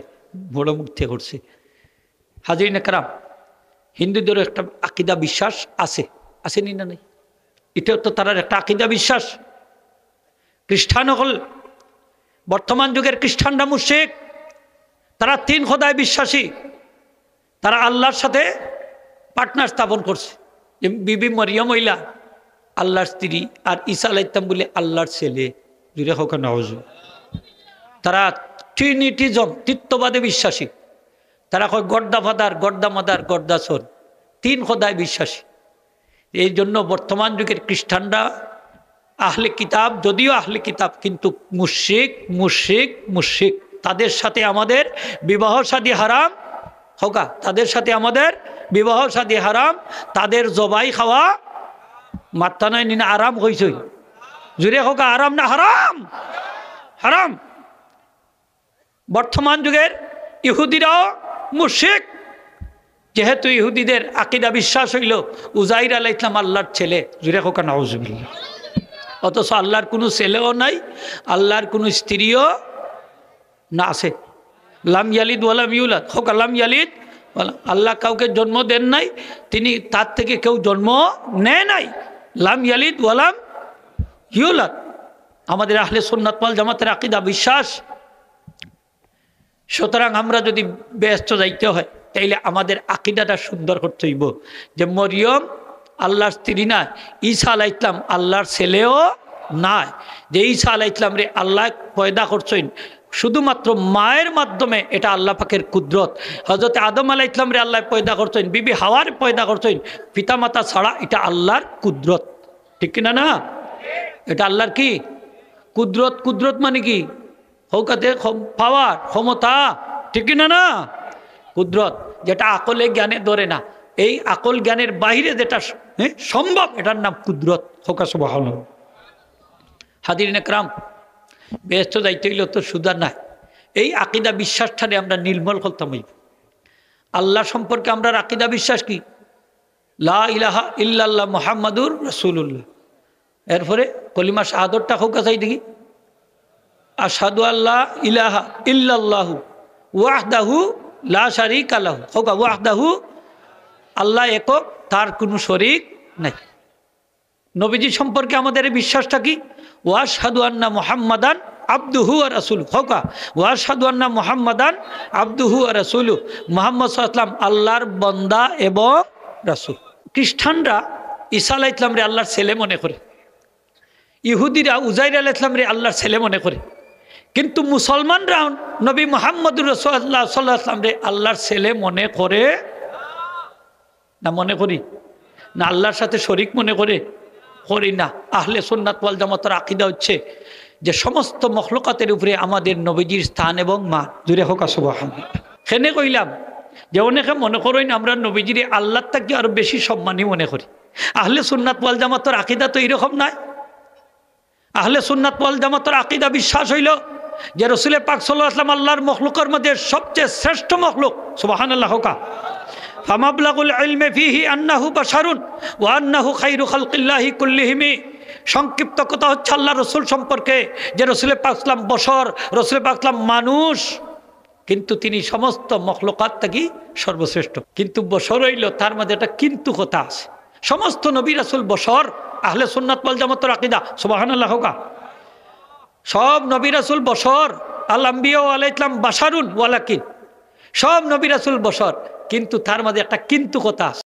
বড় মূর্তি করছে। হাজিরিনে কেরাম, হিন্দুদেরও একটা আকিদা বিশ্বাস আছে, আছে নি না নাই? ইটা তো তারার একটা আকিদা বিশ্বাস। খ্রিস্টান অকল, বর্তমান যুগের খ্রিস্টানরা মুশরিক, তারা তিন খোদায় বিশ্বাসী, তারা আল্লাহর সাথে partner স্থাপন করছে। যে বিবি মরিয়ম অইলা আল্লাহর স্ত্রী, আর ঈসা আলাইহিস সালাম বুলে আল্লাহর ছেলে। জুরে কউক্কা নাউজু। তারা ট্রিনিটিজম, ত্রিত্ববাদে বিশ্বাসী। তারা কয় God the Father, God the Mother, God the Son, তিন খোদায় বিশ্বাসী। এই জন্য বর্তমান যুগের খ্রিস্টানরা আহলে কিতাব, যদিও আহলে কিতাব, কিন্তু মুশরিক, মুশরিক, মুশরিক। তাদের সাথে আমাদের বিবাহ শাদী হারাম। কউক্কা, তাদের সাথে আমাদের বিবাহ শাদী হারাম, তাদের জবাই খাওয়া মাত্তা নাই নি না, আরাম কইছইন? জুরে কউক্কা, আরাম না হারাম? হারাম। বর্তমান যুগের ইহুদিরাও মুশরিক, যেহেতু ইহুদিদের আকিদা বিশ্বাস অইলো উজাইর আলাইহিস সালাম আল্লাহর ছেলে। জুরে কউক্কা নাউজুবিল্লাহ। অথচ আল্লাহর কুনু ছেলেও নাই, আল্লাহর কুনু স্ত্রীও না আছে। লাম ইয়ালিদ ওয়ালাম ইউলাদ। কউক্কা লাম ইয়ালিদ ওয়ালাম, আল্লাহ কাউকে জন্ম দেন নাই, তিনি, তার থেকে কেউ জন্ম নেয় নাই। লাম ইয়ালিদ ওয়ালাম ইউলাদ। আমাদের আহলে সুন্নাত ওয়াল জামাতের আকিদা বিশ্বাস। সুতরাং আমরা যদি বেহেস্ত যাইতে হয়, তাইলে আমাদের আকিদাটা সুন্দর করতে অইবো যে মরিয়ম আল্লাহর স্ত্রী নায়, ঈসা আলাইহিস সালাম আল্লাহর ছেলেও নায়, যে ঈসা আলাইহিস সালামরে আল্লায় পয়দা করছইন শুধুমাত্র মায়ের মাধ্যমে, এটা আল্লাহ পাকের কুদরত। হযরত আদম আলাইহিস সালামরে আল্লায় পয়দা করছইন, বিবি হাওয়ারে পয়দা করছইন পিতামাতা ছাড়া, এটা আল্লাহর কুদরত। ঠিক কিনা না? এটা আল্লাহর কি? কুদরত। কুদরত মানে কি? কউক্কা তে ক্ষম-, power, ক্ষমতা, ঠিক কিনা না? কুদরত, যেটা আকলে জ্ঞানে ধরে না, এই আকল জ্ঞানের বাইরে যেটা স-, হ্যাঁ, সম্ভব, এটার নাম কুদরত। কউক্কা সুবহানাল্লাহ। হাজিরিনে কেরাম, বেহেস্ত যাইতে অইলে তো সুজা নায়। এই আকিদা বিশ্বাসটারে আমরা নির্মল করতাম অইবো। আল্লাহ সম্পর্কে আমরার আকিদা বিশ্বাস কি? লা ইলাহা ইল্লাল্লাহ মুহাম্মাদুর রাসূলুল্লাহ। এরপরে কলিমা শাহাদতটা কউক্কা চাই দেখি। আশহাদু আল্লা ইলাহা ইল্লাল্লাহু ওয়াহদাহু লা শারিকা লাহু। কউক্কা ওয়াহদাহু, আল্লাহ একক, তার কুনু শরিক নাই। নবীজি সম্পর্কে আমাদের এই বিশ্বাসটা কি? ওয়া আশহাদু আন্না মুহাম্মাদান আবদুহু ওয়া রাসূলুহু। কউক্কা, ওয়া আশহাদু আন্না মুহাম্মাদান আবদুহু ওয়া রাসূলুহু। মুহাম্মদ সাল্লাল্লাহু আলাইহি ওয়াসাল্লাম আল্লাহর বান্দা এবং রাসূল। খ্রিস্টানরা ঈসা আলাইহিস সালামরে আল্লাহর ছেলে মনে করে, ইহুদিরা উজাইর আলাইহিস সালামরে আল্লাহর ছেলে মনে করে, কিন্তু মুসলমানরা নবী মুহাম্মদুর রাসূলুল্লাহ সাল্লাল্লাহু আলাইহি ওয়াসাল্লামরে আল্লাহর ছেলে মনে করে না মনে করি? না আল্লাহর সাথে শরিক মনে করে? করি না। আহলে সুন্নাত ওয়াল জামাতের আকিদা হচ্ছে যে সমস্ত মখলুকাতের উপরে আমাদের নবীজির স্থান এবং মান। জুরে কউক্কা সুবহানাল্লাহ। কেনে কইলাম যে অনেকে মনে করইন আমরা নবীজিরে আল্লাহর থাকি আরো বেশি সম্মানী মনে করি। আহলে সুন্নাত ওয়াল জামাতের আকিদা তো এরকম নায়। আহলে সুন্নাত ওয়াল জামাতের আকিদা বিশ্বাস অইলো যে রসুলে পাক সাল্লাল্লাহু আলাইহি ওয়াসাল্লাম আল্লাহর মখলুকের মধ্যে সবচেয়ে শ্রেষ্ঠ মখলুক। সুবহানাল্লাহ কউক্কা। ফামাবলাগুল ইলমে ফিহি আন্নাহু বাশারুন ওয়া আন্নাহু খাইরু খালকিল্লাহি কুল্লিহিমি। সংক্ষিপ্ত কথা হচ্ছে আল্লাহ রসুল সম্পর্কে যে রসুল পাক ইসলাম বশর, রসুল পাক ইসলাম মানুষ, কিন্তু তিনি সমস্ত মখলুকাত থাকি সর্বশ্রেষ্ঠ। কিন্তু বশর হইল, তার মাঝে একটা কিন্তু কথা আছে। সমস্ত নবী রাসুল বশর, আহলে সুন্নাত ওয়াল জামাতর আকিদা, সুবহানাল্লাহ হোকা। সব নবী রাসুল বশর, আল আম্বিয়া আলাইহিস সালাম বাশারুন ওয়ালাকিন, সব নবী রাসুল বশর, কিন্তু তার মাঝে একটা কিন্তু কথা আছে।